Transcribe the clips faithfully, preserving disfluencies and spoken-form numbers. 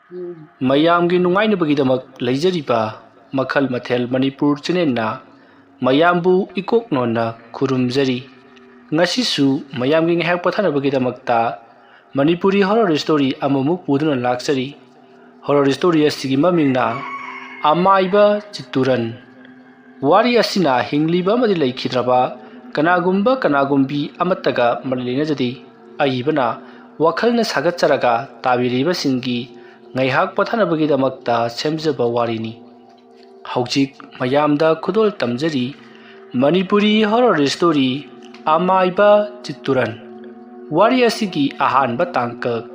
ꯃꯌꯥꯝꯒꯤ ꯅꯨꯡꯉꯥꯏꯅꯕꯒꯤꯗꯃꯛ ꯂꯩꯖꯔꯤꯕ ꯃꯈꯜ ꯃꯊꯦꯜ ꯃꯅꯤꯄꯨꯔ ꯆꯦꯅꯦꯜꯅ ꯃꯌꯥꯝꯕꯨ ꯏꯀꯣꯛ ꯅꯣꯟꯅ ꯈꯨꯔꯨꯝꯖꯔꯤ꯫ ꯉꯁꯤꯁꯨ ꯃꯌꯥꯝꯒꯤ ꯉꯥꯏꯍꯥꯛ ꯄꯣꯊꯥꯅꯕꯒꯤꯗꯃꯛꯇ ꯃꯅꯤꯄꯨꯔꯤ ꯍꯣꯔꯔ ꯁ꯭ꯇꯣꯔꯤ ꯑꯃꯃꯨꯛ ꯄꯨꯗꯨꯅ ꯂꯥꯛꯆꯔꯤ꯫ ꯍꯣꯔꯔ ꯁ꯭ꯇꯣꯔꯤ ꯑꯁꯤꯒꯤ ꯃꯃꯤꯡꯅ ꯑꯃꯥꯏꯕ ꯆꯤꯠꯇꯨꯔꯟ꯫ ꯋꯥꯔꯤ ꯑꯁꯤꯅ ꯍꯤꯡꯂꯤꯕ ꯑꯃꯗꯤ ꯂꯩꯈꯤꯗ꯭ꯔꯕ ꯀꯅꯥꯒꯨꯝꯕ ꯀꯅꯥꯒꯨꯝꯕꯤ ꯑꯃꯠꯇꯒ ꯃꯔꯤ ꯂꯩꯅꯖꯗꯦ꯫ ꯑꯏꯕꯅ ꯋꯥꯈꯜꯅ ꯁꯥꯒꯠꯆꯔꯒ ꯇꯥꯕꯤꯔꯤꯕꯁꯤꯡꯒꯤ ꯉꯥꯏꯍꯥꯛ ꯄꯣꯊꯥꯅꯕꯒꯤꯗꯃꯛꯇ ꯁꯦꯝꯖꯕ ꯋꯥꯔꯤꯅꯤ꯫ ꯍꯧꯖꯤꯛ ꯃꯌꯥꯝꯗ ꯈꯨꯗꯣꯜ ꯇꯝꯖꯔꯤ ꯃꯅꯤꯄꯨꯔꯤ ꯍꯣꯔꯔ ꯁ꯭ꯇꯣꯔꯤ ꯑꯃꯥꯏꯕ ꯆꯤꯠꯇꯨꯔꯟ꯫ ꯋꯥꯔꯤ ꯑꯁꯤꯒꯤ ꯑꯍꯥꯟꯕ ꯇꯥꯡꯀꯛ꯫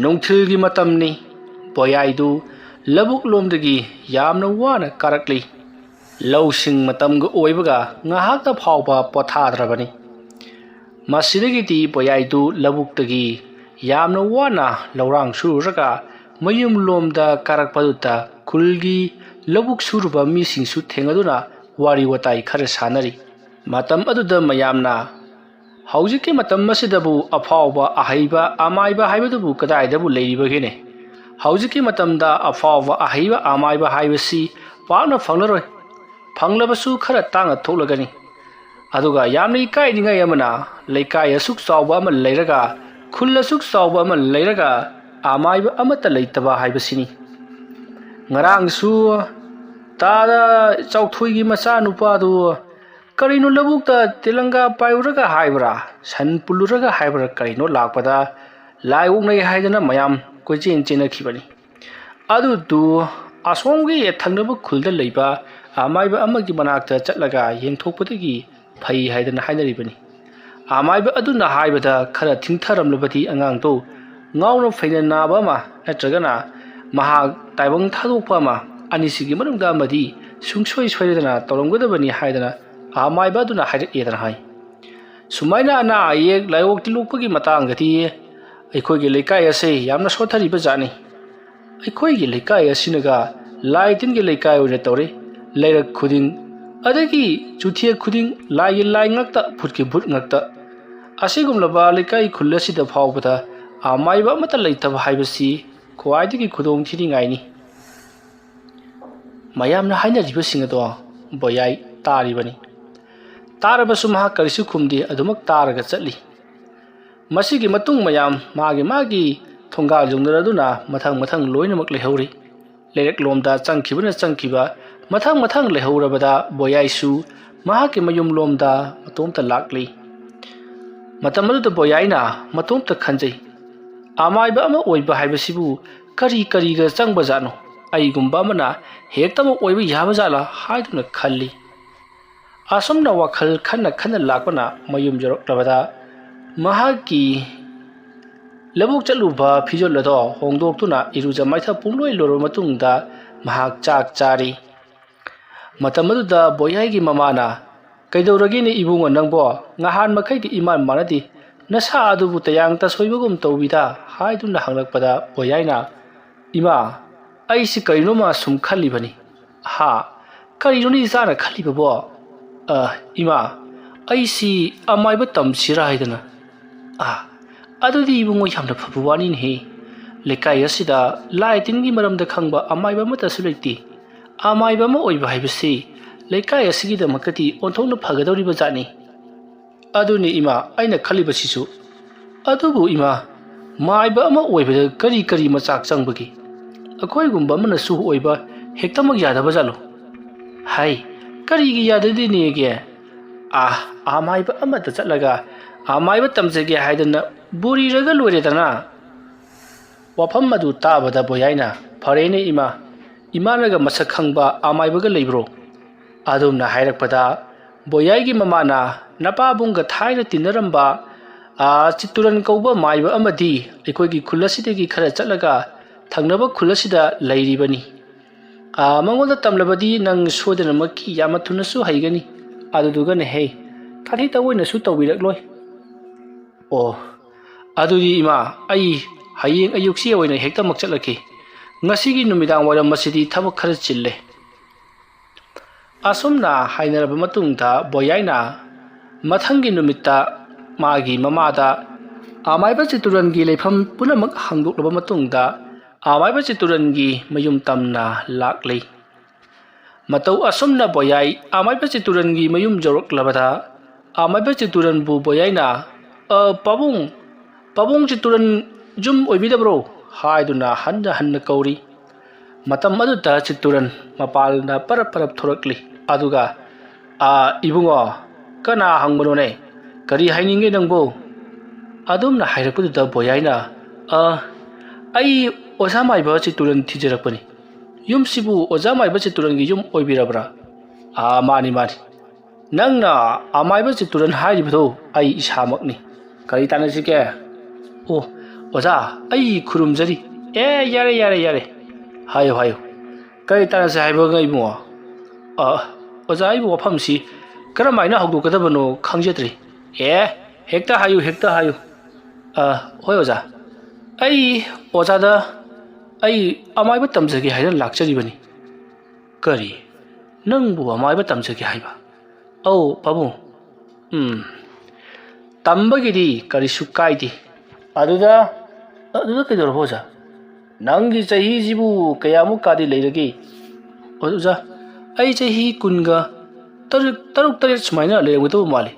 ꯅꯨꯡꯊꯤꯜꯒꯤ ꯃꯇꯝꯅꯤ꯫ ꯕꯣꯌꯥꯏꯗꯨ ꯂꯧꯕꯨꯛ ꯂꯣꯝꯗꯒꯤ ꯌꯥꯝꯅ ꯋꯥꯅ ꯀꯥꯔꯛꯂꯤ꯫ ꯂꯧꯁꯤꯡ ꯃꯇꯝꯒ ꯑꯣꯏꯕꯒ ꯉꯥꯏꯍꯥꯛꯇ ꯐꯥꯎꯕ ꯄꯣꯊꯥꯗ꯭ꯔꯕꯅꯤ꯫ ꯃꯁꯤꯗꯒꯤꯗꯤ ꯕꯣꯌꯥꯏꯗꯨ ꯂꯧꯕꯨꯛꯇꯒꯤ ꯌꯥꯝꯅ ꯋꯥꯅ ꯂꯧꯔꯥꯡ ꯁꯨꯔꯨꯔꯒ ꯃꯌꯨꯝꯂꯣꯝꯗ ꯀꯥꯔꯛꯄꯗꯨꯗ ꯈꯨꯜꯒꯤ ꯂꯧꯕꯨꯛ ꯁꯨꯔꯨꯕ ꯃꯤꯁꯤꯡꯁꯨ ꯊꯦꯡꯅꯗꯨꯅ ꯋꯥꯔꯤ ꯋꯥꯇꯥꯏ ꯈꯔ ꯁꯥꯟꯅꯔꯤ꯫ ꯃꯇꯝ ꯑꯗꯨꯗ ꯃꯌꯥꯝꯅ, "ꯍꯧꯖꯤꯛꯀꯤ ꯃꯇꯝ ꯑꯁꯤꯗꯕꯨ ꯑꯐꯥꯎꯕ ꯑꯍꯩꯕ ꯑꯃꯥꯏꯕ ꯍꯥꯏꯕꯗꯨꯕꯨ ꯀꯗꯥꯏꯗꯕꯨ ꯂꯩꯔꯤꯕꯒꯦꯅꯦ? ꯍꯧꯖꯤꯛꯀꯤ ꯃꯇꯝꯗ ꯑꯐꯥꯎꯕ ꯑꯍꯩꯕ ꯑꯃꯥꯏꯕ ꯍꯥꯏꯕꯁꯤ ꯄꯥꯛꯅ ꯐꯪꯂꯔꯣꯏ꯫ ꯐꯪꯂꯕꯁꯨ ꯈꯔ ꯇꯥꯡꯅ ꯊꯣꯛꯂꯒꯅꯤ꯫ ꯑꯗꯨꯒ ꯌꯥꯝꯅ ꯏꯀꯥꯏꯅꯤꯡꯉꯥꯏ ꯑꯃꯅ, ꯂꯩꯀꯥꯏ ꯑꯁꯨꯛ ꯆꯥꯎꯕ ꯑꯃ ꯂꯩꯔꯒ, ꯈꯨꯜ ꯑꯁꯨꯛ ꯆꯥꯎꯕ ꯑꯃ ꯂꯩꯔꯒ ꯑꯃꯥꯏꯕ ꯑꯃꯠꯇ ꯂꯩꯇꯕ ꯍꯥꯏꯕꯁꯤꯅꯤ꯫ ꯉꯔꯥꯡꯁꯨ ꯇꯥꯗ ꯆꯥꯎꯊꯣꯏꯒꯤ ꯃꯆꯥꯅꯨꯄꯥꯗꯨ ꯀꯔꯤꯅꯣ ꯂꯧꯕꯨꯛꯇ ꯇꯦꯂꯪꯒꯥ ꯄꯥꯏꯔꯨꯔꯒ ꯍꯥꯏꯕ꯭ꯔꯥ, ꯁꯟ ꯄꯨꯜꯂꯨꯔꯒ ꯍꯥꯏꯕ꯭ꯔꯥ ꯀꯔꯤꯅꯣ ꯂꯥꯛꯄꯗ ꯂꯥꯏ ꯑꯣꯛꯅꯩ ꯍꯥꯏꯗꯅ ꯃꯌꯥꯝ ꯀꯣꯏꯆꯦꯟ ꯆꯦꯟꯅꯈꯤꯕꯅꯤ꯫ ꯑꯗꯨꯗꯨ ꯑꯁꯣꯝꯒꯤ ꯊꯪꯅꯕ ꯈꯨꯜꯗ ꯂꯩꯕ ꯑꯃꯥꯏꯕ ꯑꯃꯒꯤ ꯃꯅꯥꯛꯇ ꯆꯠꯂꯒ ꯌꯦꯡꯊꯣꯛꯄꯗꯒꯤ ꯐꯩ ꯍꯥꯏꯗꯅ ꯍꯥꯏꯅꯔꯤꯕꯅꯤ꯫ ꯑꯃꯥꯏꯕ ꯑꯗꯨꯅ ꯍꯥꯏꯕꯗ ꯈꯔ ꯊꯤꯡꯊꯔꯝꯂꯕꯗꯤ ꯑꯉꯥꯡꯗꯨ ꯉꯥꯎꯅ ꯐꯩꯅ ꯅꯥꯕ ꯑꯃ ꯅꯠꯇ꯭ꯔꯒꯅ ꯃꯍꯥꯛ ꯇꯥꯏꯕꯪ ꯊꯥꯗꯣꯛꯄ ꯑꯃ, ꯑꯅꯤꯁꯤꯒꯤ ꯃꯅꯨꯡꯗ ꯑꯃꯗꯤ ꯁꯨꯡꯁꯣꯏ ꯁꯣꯏꯗꯅ ꯇꯧꯔꯝꯒꯗꯕꯅꯤ ꯍꯥꯏꯗꯅ ꯑꯃꯥꯏꯕ ꯑꯗꯨꯅ ꯍꯥꯏꯔꯛꯑꯦꯗꯅ ꯍꯥꯏ꯫ ꯁꯨꯃꯥꯏꯅ ꯑꯅꯥ ꯑꯌꯦꯛ ꯂꯥꯏꯑꯣꯛ ꯇꯤꯜꯂꯣꯛꯄꯒꯤ ꯃꯇꯥꯡꯗꯗꯤ ꯑꯩꯈꯣꯏꯒꯤ ꯂꯩꯀꯥꯏ ꯑꯁꯦ ꯌꯥꯝꯅ ꯁꯣꯠꯊꯔꯤꯕ ꯖꯥꯠꯅꯤ꯫ ꯑꯩꯈꯣꯏꯒꯤ ꯂꯩꯀꯥꯏ ꯑꯁꯤꯅꯒ ꯂꯥꯏ ꯇꯤꯟꯒꯤ ꯂꯩꯀꯥꯏ ꯑꯣꯏꯅ ꯇꯧꯔꯦ꯫ ꯂꯩꯔꯛ ꯈꯨꯗꯤꯡ ꯑꯗꯒꯤ ꯆꯨꯊꯦꯛ ꯈꯨꯗꯤꯡ ꯂꯥꯏꯒꯤ ꯂꯥꯏ ꯉꯥꯛꯇ, ꯚꯨꯠꯀꯤ ꯚꯨꯠ ꯉꯥꯛꯇ꯫ ꯑꯁꯤꯒꯨꯝꯂꯕ ꯂꯩꯀꯥꯏ ꯈꯨꯜ ꯑꯁꯤꯗ ꯐꯥꯎꯕꯗ ꯑꯃꯥꯏꯕ ꯑꯃꯠꯇ ꯂꯩꯇꯕ ꯍꯥꯏꯕꯁꯤ ꯈ꯭ꯋꯥꯏꯗꯒꯤ ꯈꯨꯗꯣꯡ ꯊꯤꯅꯤꯡꯉꯥꯏꯅꯤ꯫ ꯃꯌꯥꯝꯅ ꯍꯥꯏꯅꯔꯤꯕꯁꯤꯡ ꯑꯗꯣ ꯕꯣꯌꯥꯏ ꯇꯥꯔꯤꯕꯅꯤ꯫ ꯇꯥꯔꯕꯁꯨ ꯃꯍꯥꯛ ꯀꯔꯤꯁꯨ ꯈꯨꯝꯗꯦ, ꯑꯗꯨꯃꯛ ꯇꯥꯔꯒ ꯆꯠꯂꯤ꯫ ꯃꯁꯤꯒꯤ ꯃꯇꯨꯡ ꯃꯌꯥꯝ ꯃꯥꯒꯤ ꯃꯥꯒꯤ ꯊꯣꯡꯒꯥꯜ ꯌꯧꯅꯔꯗꯨꯅ ꯃꯊꯪ ꯃꯊꯪ ꯂꯣꯏꯅꯃꯛ ꯂꯩꯍꯧꯔꯤ꯫ ꯂꯩꯔꯛꯂꯣꯝꯗ ꯆꯪꯈꯤꯕꯅ ꯆꯪꯈꯤꯕ, ꯃꯊꯪ ꯃꯊꯪ ꯂꯩꯍꯧꯔꯕꯗ ꯕꯣꯌꯥꯏꯁꯨ ꯃꯍꯥꯛꯀꯤ ꯃꯌꯨꯝꯂꯣꯝꯗ ꯃꯇꯣꯝꯇ ꯂꯥꯛꯂꯤ꯫ ꯃꯇꯝ ꯑꯗꯨꯗ ꯕꯣꯌꯥꯏꯅ ꯃꯇꯣꯝꯇ ꯈꯟꯖꯩ, "ꯑꯃꯥꯏꯕ ꯑꯃ ꯑꯣꯏꯕ ꯍꯥꯏꯕꯁꯤꯕꯨ ꯀꯔꯤ ꯀꯔꯤꯒ ꯆꯪꯕꯖꯥꯠꯅꯣ? ꯑꯩꯒꯨꯝꯕ ꯑꯃꯅ ꯍꯦꯛꯇꯃꯛ ꯑꯣꯏꯕ ꯌꯥꯕꯖꯥꯠꯂꯥ?" ꯍꯥꯏꯗꯨꯅ ꯈꯜꯂꯤ꯫ ꯑꯁꯨꯝꯅ ꯋꯥꯈꯜ ꯈꯟꯅ ꯈꯟꯅ ꯂꯥꯛꯄꯅ ꯃꯌꯨꯝ ꯌꯧꯔꯛꯂꯕꯗ ꯃꯍꯥꯛꯀꯤ ꯂꯧꯕꯨꯛ ꯆꯠꯂꯨꯕ ꯐꯤꯖꯣꯜ ꯑꯗꯣ ꯍꯣꯡꯗꯣꯛꯇꯨꯅ ꯏꯔꯨꯖ ꯃꯥꯏꯊ ꯄꯨꯡꯂꯣꯏ ꯂꯣꯏꯔꯕ ꯃꯇꯨꯡꯗ ꯃꯍꯥꯛ ꯆꯥꯛ ꯆꯥꯔꯤ꯫ ꯃꯇꯝ ꯑꯗꯨꯗ ꯕꯣꯌꯥꯏꯒꯤ ꯃꯃꯥꯅ, "ꯀꯩꯗꯧꯔꯒꯦꯅꯦ ꯏꯕꯨꯡꯉꯣ ꯅꯪꯕꯣ? ꯉꯍꯥꯟ ꯃꯈꯩꯒ ꯏꯃꯥꯟ ꯃꯥꯟꯅꯗꯦ꯫ ꯅꯁꯥ ꯑꯗꯨꯕꯨ ꯇꯌꯥꯡ ꯇꯁꯣꯏꯕꯒꯨꯝ ꯇꯧꯋꯤꯗ?" ꯍꯥꯏꯗꯨꯅ ꯍꯪꯂꯛꯄꯗ ꯕꯣꯌꯥꯏꯅ, "ꯏꯃꯥ, ꯑꯩꯁꯤ ꯀꯔꯤꯅꯣꯃ ꯁꯨꯝ ꯈꯜꯂꯤꯕꯅꯤ꯫" "ꯍꯥ? ꯀꯔꯤꯅꯣꯅꯦ ꯏꯆꯥꯅ ꯈꯜꯂꯤꯕꯕꯣ?" "ꯑ, ꯏꯃꯥ, ꯑꯩꯁꯤ ꯑꯃꯥꯏꯕ ꯇꯝꯁꯤꯔꯥ ꯍꯥꯏꯗꯅ꯫" "ꯑ, ꯑꯗꯨꯗꯤ ꯏꯕꯨꯡꯉꯣ ꯌꯥꯝꯅ ꯐꯕ ꯋꯥꯅꯤꯅꯦꯍꯦ꯫ ꯂꯩꯀꯥꯏ ꯑꯁꯤꯗ ꯂꯥꯏ ꯇꯤꯟꯒꯤ ꯃꯔꯝꯗ ꯈꯪꯕ ꯑꯃꯥꯏꯕ ꯑꯃꯠꯇꯁꯨ ꯂꯩꯇꯦ꯫ ꯑꯃꯥꯏꯕ ꯑꯃ ꯑꯣꯏꯕ ꯍꯥꯏꯕꯁꯤ ꯂꯩꯀꯥꯏ ꯑꯁꯤꯒꯤꯗꯃꯛꯇꯗꯤ ꯑꯣꯟꯊꯣꯛꯅ ꯐꯒꯗꯧꯔꯤꯕ ꯖꯥꯠꯅꯤ꯫" "ꯑꯗꯨꯅꯤ ꯏꯃꯥ, ꯑꯩꯅ ꯈꯜꯂꯤꯕꯁꯤꯁꯨ꯫ ꯑꯗꯨꯕꯨ ꯏꯃꯥ, ꯃꯥꯏꯕ ꯑꯃ ꯑꯣꯏꯕꯗ ꯀꯔꯤ ꯀꯔꯤ ꯃꯆꯥꯛ ꯆꯪꯕꯒꯦ? ꯑꯩꯈꯣꯏꯒꯨꯝꯕ ꯑꯃꯅꯁꯨ ꯑꯣꯏꯕ ꯍꯦꯛꯇꯃꯛ ꯌꯥꯗꯕ ꯖꯥꯠꯂꯣ?" "ꯍꯥꯏ, ꯀꯔꯤꯒꯤ ꯌꯥꯗꯗꯣꯏꯅꯦꯒꯦ? ꯑꯥ, ꯑꯃꯥꯏꯕ ꯑꯃꯗ ꯆꯠꯂꯒ ꯑꯃꯥꯏꯕ ꯇꯝꯖꯒꯦ ꯍꯥꯏꯗꯅ ꯕꯣꯔꯤꯔꯒ ꯂꯣꯏꯔꯦꯗꯅ꯫" ꯋꯥꯐꯝ ꯑꯗꯨ ꯇꯥꯕꯗ ꯕꯣꯌꯥꯏꯅ, "ꯐꯔꯦꯅꯦ ꯏꯃꯥ, ꯏꯃꯥꯅꯒ ꯃꯁꯛ ꯈꯪꯕ ꯑꯃꯥꯏꯕꯒ ꯂꯩꯕ꯭ꯔꯣ?" ꯑꯗꯨꯝꯅ ꯍꯥꯏꯔꯛꯄꯗ ꯕꯣꯌꯥꯏꯒꯤ ꯃꯃꯥꯅ, "ꯅꯄꯥꯕꯨꯡꯒ ꯊꯥꯏꯅ ꯇꯤꯟꯅꯔꯝꯕ, ꯑꯥ, ꯆꯤꯠꯇꯨꯔꯟ ꯀꯧꯕ ꯃꯥꯏꯕ ꯑꯃꯗꯤ ꯑꯩꯈꯣꯏꯒꯤ ꯈꯨꯜ ꯑꯁꯤꯗꯒꯤ ꯈꯔ ꯆꯠꯂꯒ ꯊꯪꯅꯕ ꯈꯨꯜ ꯑꯁꯤꯗ ꯂꯩꯔꯤꯕꯅꯤ꯫ ꯑꯥ, ꯃꯉꯣꯟꯗ ꯇꯝꯂꯕꯗꯤ ꯅꯪ ꯁꯣꯏꯗꯅꯃꯛꯀꯤ ꯌꯥꯝꯅ ꯊꯨꯅꯁꯨ ꯍꯩꯒꯅꯤ꯫ ꯑꯗꯨꯗꯨꯒꯅꯦꯍꯦ, ꯊꯥꯊꯤ ꯇꯧꯑꯣꯏꯅꯁꯨ ꯇꯧꯕꯤꯔꯛꯂꯣꯏ꯫" "ꯑꯣ, ꯑꯗꯨꯗꯤ ꯏꯃꯥ, ꯑꯩ ꯍꯌꯦꯡ ꯑꯌꯨꯛꯁꯤ ꯑꯣꯏꯅ ꯍꯦꯛꯇꯃꯛ ꯆꯠꯂꯒꯦ꯫ ꯉꯁꯤꯒꯤ ꯅꯨꯃꯤꯗꯥꯡ ꯋꯥꯏꯔꯝ ꯑꯁꯤꯗꯤ ꯊꯕꯛ ꯈꯔ ꯆꯤꯜꯂꯦ꯫" ꯑꯁꯨꯝꯅ ꯍꯥꯏꯅꯔꯕ ꯃꯇꯨꯡꯗ ꯕꯣꯌꯥꯏꯅ ꯃꯊꯪꯒꯤ ꯅꯨꯃꯤꯠꯇ ꯃꯥꯒꯤ ꯃꯃꯥꯗ ꯑꯃꯥꯏꯕ ꯆꯤꯇꯨꯔꯟꯒꯤ ꯂꯩꯐꯝ ꯄꯨꯝꯅꯃꯛ ꯍꯪꯗꯣꯛꯂꯕ ꯃꯇꯨꯡꯗ, ꯑꯃꯥꯏꯕ ꯆꯤꯇꯨꯔꯟꯒꯤ ꯃꯌꯨꯝ ꯇꯝꯅ ꯂꯥꯛꯂꯤ꯫ ꯃꯇꯧ ꯑꯁꯨꯝꯅ ꯕꯣꯌꯥꯏ ꯑꯃꯥꯏꯕ ꯆꯤꯇꯨꯔꯟꯒꯤ ꯃꯌꯨꯝ ꯌꯧꯔꯛꯂꯕꯗ, ꯑꯃꯥꯏꯕ ꯆꯤꯇꯨꯔꯟꯕꯨ ꯕꯣꯌꯥꯏꯅ, "ꯑ, ꯄꯥꯕꯨꯡ, ꯄꯥꯕꯨꯡ ꯆꯤꯇꯨꯔꯟ ꯌꯨꯝ ꯑꯣꯏꯕꯤꯗꯕ꯭ꯔꯣ?" ꯍꯥꯏꯗꯨꯅ ꯍꯟꯅ ꯍꯟꯅ ꯀꯧꯔꯤ꯫ ꯃꯇꯝ ꯑꯗꯨꯗ ꯆꯤꯇꯨꯔꯟ ꯃꯄꯥꯟꯗ ꯄꯔꯞ ꯄꯔꯞ ꯊꯣꯔꯛꯂꯤ꯫ ꯑꯗꯨꯒ, "ꯑ, ꯏꯕꯨꯡꯉꯣ, ꯀꯅꯥ ꯍꯪꯕꯅꯣꯅꯦ? ꯀꯔꯤ ꯍꯥꯏꯅꯤꯡꯒꯦ ꯅꯪꯕꯨ?" ꯑꯗꯨꯝꯅ ꯍꯥꯏꯔꯛꯄꯗꯨꯗ ꯕꯣꯌꯥꯏꯅ, "ꯑ, ꯑꯩ ꯑꯣꯖꯥ ꯃꯥꯏꯕ ꯆꯤꯇꯨꯔꯟ ꯊꯤꯖꯔꯛꯄꯅꯤ꯫ ꯌꯨꯝꯁꯤꯕꯨ ꯑꯣꯖꯥ ꯃꯥꯏꯕ ꯆꯤꯇꯨꯔꯟꯒꯤ ꯌꯨꯝ ꯑꯣꯏꯕꯤꯔꯕ꯭ꯔꯥ?" "ꯑ, ꯃꯥꯅꯤ, ꯃꯥꯅꯤ꯫ ꯅꯪꯅ ꯑꯃꯥꯏꯕ ꯆꯤꯇꯨꯔꯟ ꯍꯥꯏꯔꯤꯕꯗꯣ ꯑꯩ ꯏꯁꯥꯃꯛꯅꯤ꯫ ꯀꯔꯤ ꯇꯥꯟꯅꯁꯤꯒꯦ?" "ꯑꯣ, ꯑꯣꯖꯥ, ꯑꯩ ꯈꯨꯔꯨꯝꯖꯔꯤ꯫" "ꯑꯦ, ꯌꯥꯔꯦ, ꯌꯥꯔꯦ, ꯌꯥꯔꯦ꯫ ꯍꯥꯏꯌꯨ, ꯍꯥꯏꯌꯨ꯫ ꯀꯔꯤ ꯇꯥꯟꯅꯁꯦ ꯍꯥꯏꯕꯅꯣ, ꯏꯕꯨꯡꯉꯣ?" "ꯑ, ꯑꯣꯖꯥ, ꯑꯩꯕꯨ ꯋꯥꯐꯝꯁꯤ ꯀꯔꯝꯍꯥꯏꯅ ꯍꯧꯗꯣꯛꯀꯗꯕꯅꯣ ꯈꯪꯖꯗ꯭ꯔꯤ꯫" "ꯑꯦ, ꯍꯦꯛꯇ ꯍꯥꯏꯌꯨ, ꯍꯦꯛꯇ ꯍꯥꯏꯌꯨ꯫" "ꯑ, ꯍꯣꯏ ꯑꯣꯖꯥ꯫ ꯑꯩ ꯑꯣꯖꯥꯗ ꯑꯩ ꯑꯃꯥꯏꯕ ꯇꯝꯖꯒꯦ ꯍꯥꯏꯅ ꯂꯥꯛꯆꯔꯤꯕꯅꯤ꯫" "ꯀꯔꯤ? ꯅꯪꯕꯨ ꯑꯃꯥꯏꯕ ꯇꯝꯖꯒꯦ ꯍꯥꯏꯕ?" "ꯑꯧ, ꯄꯥꯕꯨꯡ꯫" "ꯎꯝ, ꯇꯝꯕꯒꯤꯗꯤ ꯀꯔꯤꯁꯨ ꯀꯥꯏꯗꯦ꯫ ꯑꯗꯨꯗ, ꯑꯗꯨꯗ ꯀꯩꯗꯧꯔꯕ, ꯑꯣꯖꯥ? ꯅꯪꯒꯤ ꯆꯍꯤꯁꯤꯕꯨ ꯀꯌꯥꯃꯨꯛꯀꯗꯤ ꯂꯩꯔꯒꯦ?" "ꯑꯣꯖꯥ, ꯑꯩ ꯆꯍꯤ ꯀꯨꯟꯒ ꯇꯔꯨꯛ, ꯇꯔꯨꯛ, ꯇꯔꯦꯠ ꯁꯨꯃꯥꯏꯅ ꯂꯩꯔꯝꯒꯗꯧꯕ ꯃꯥꯜꯂꯤ꯫"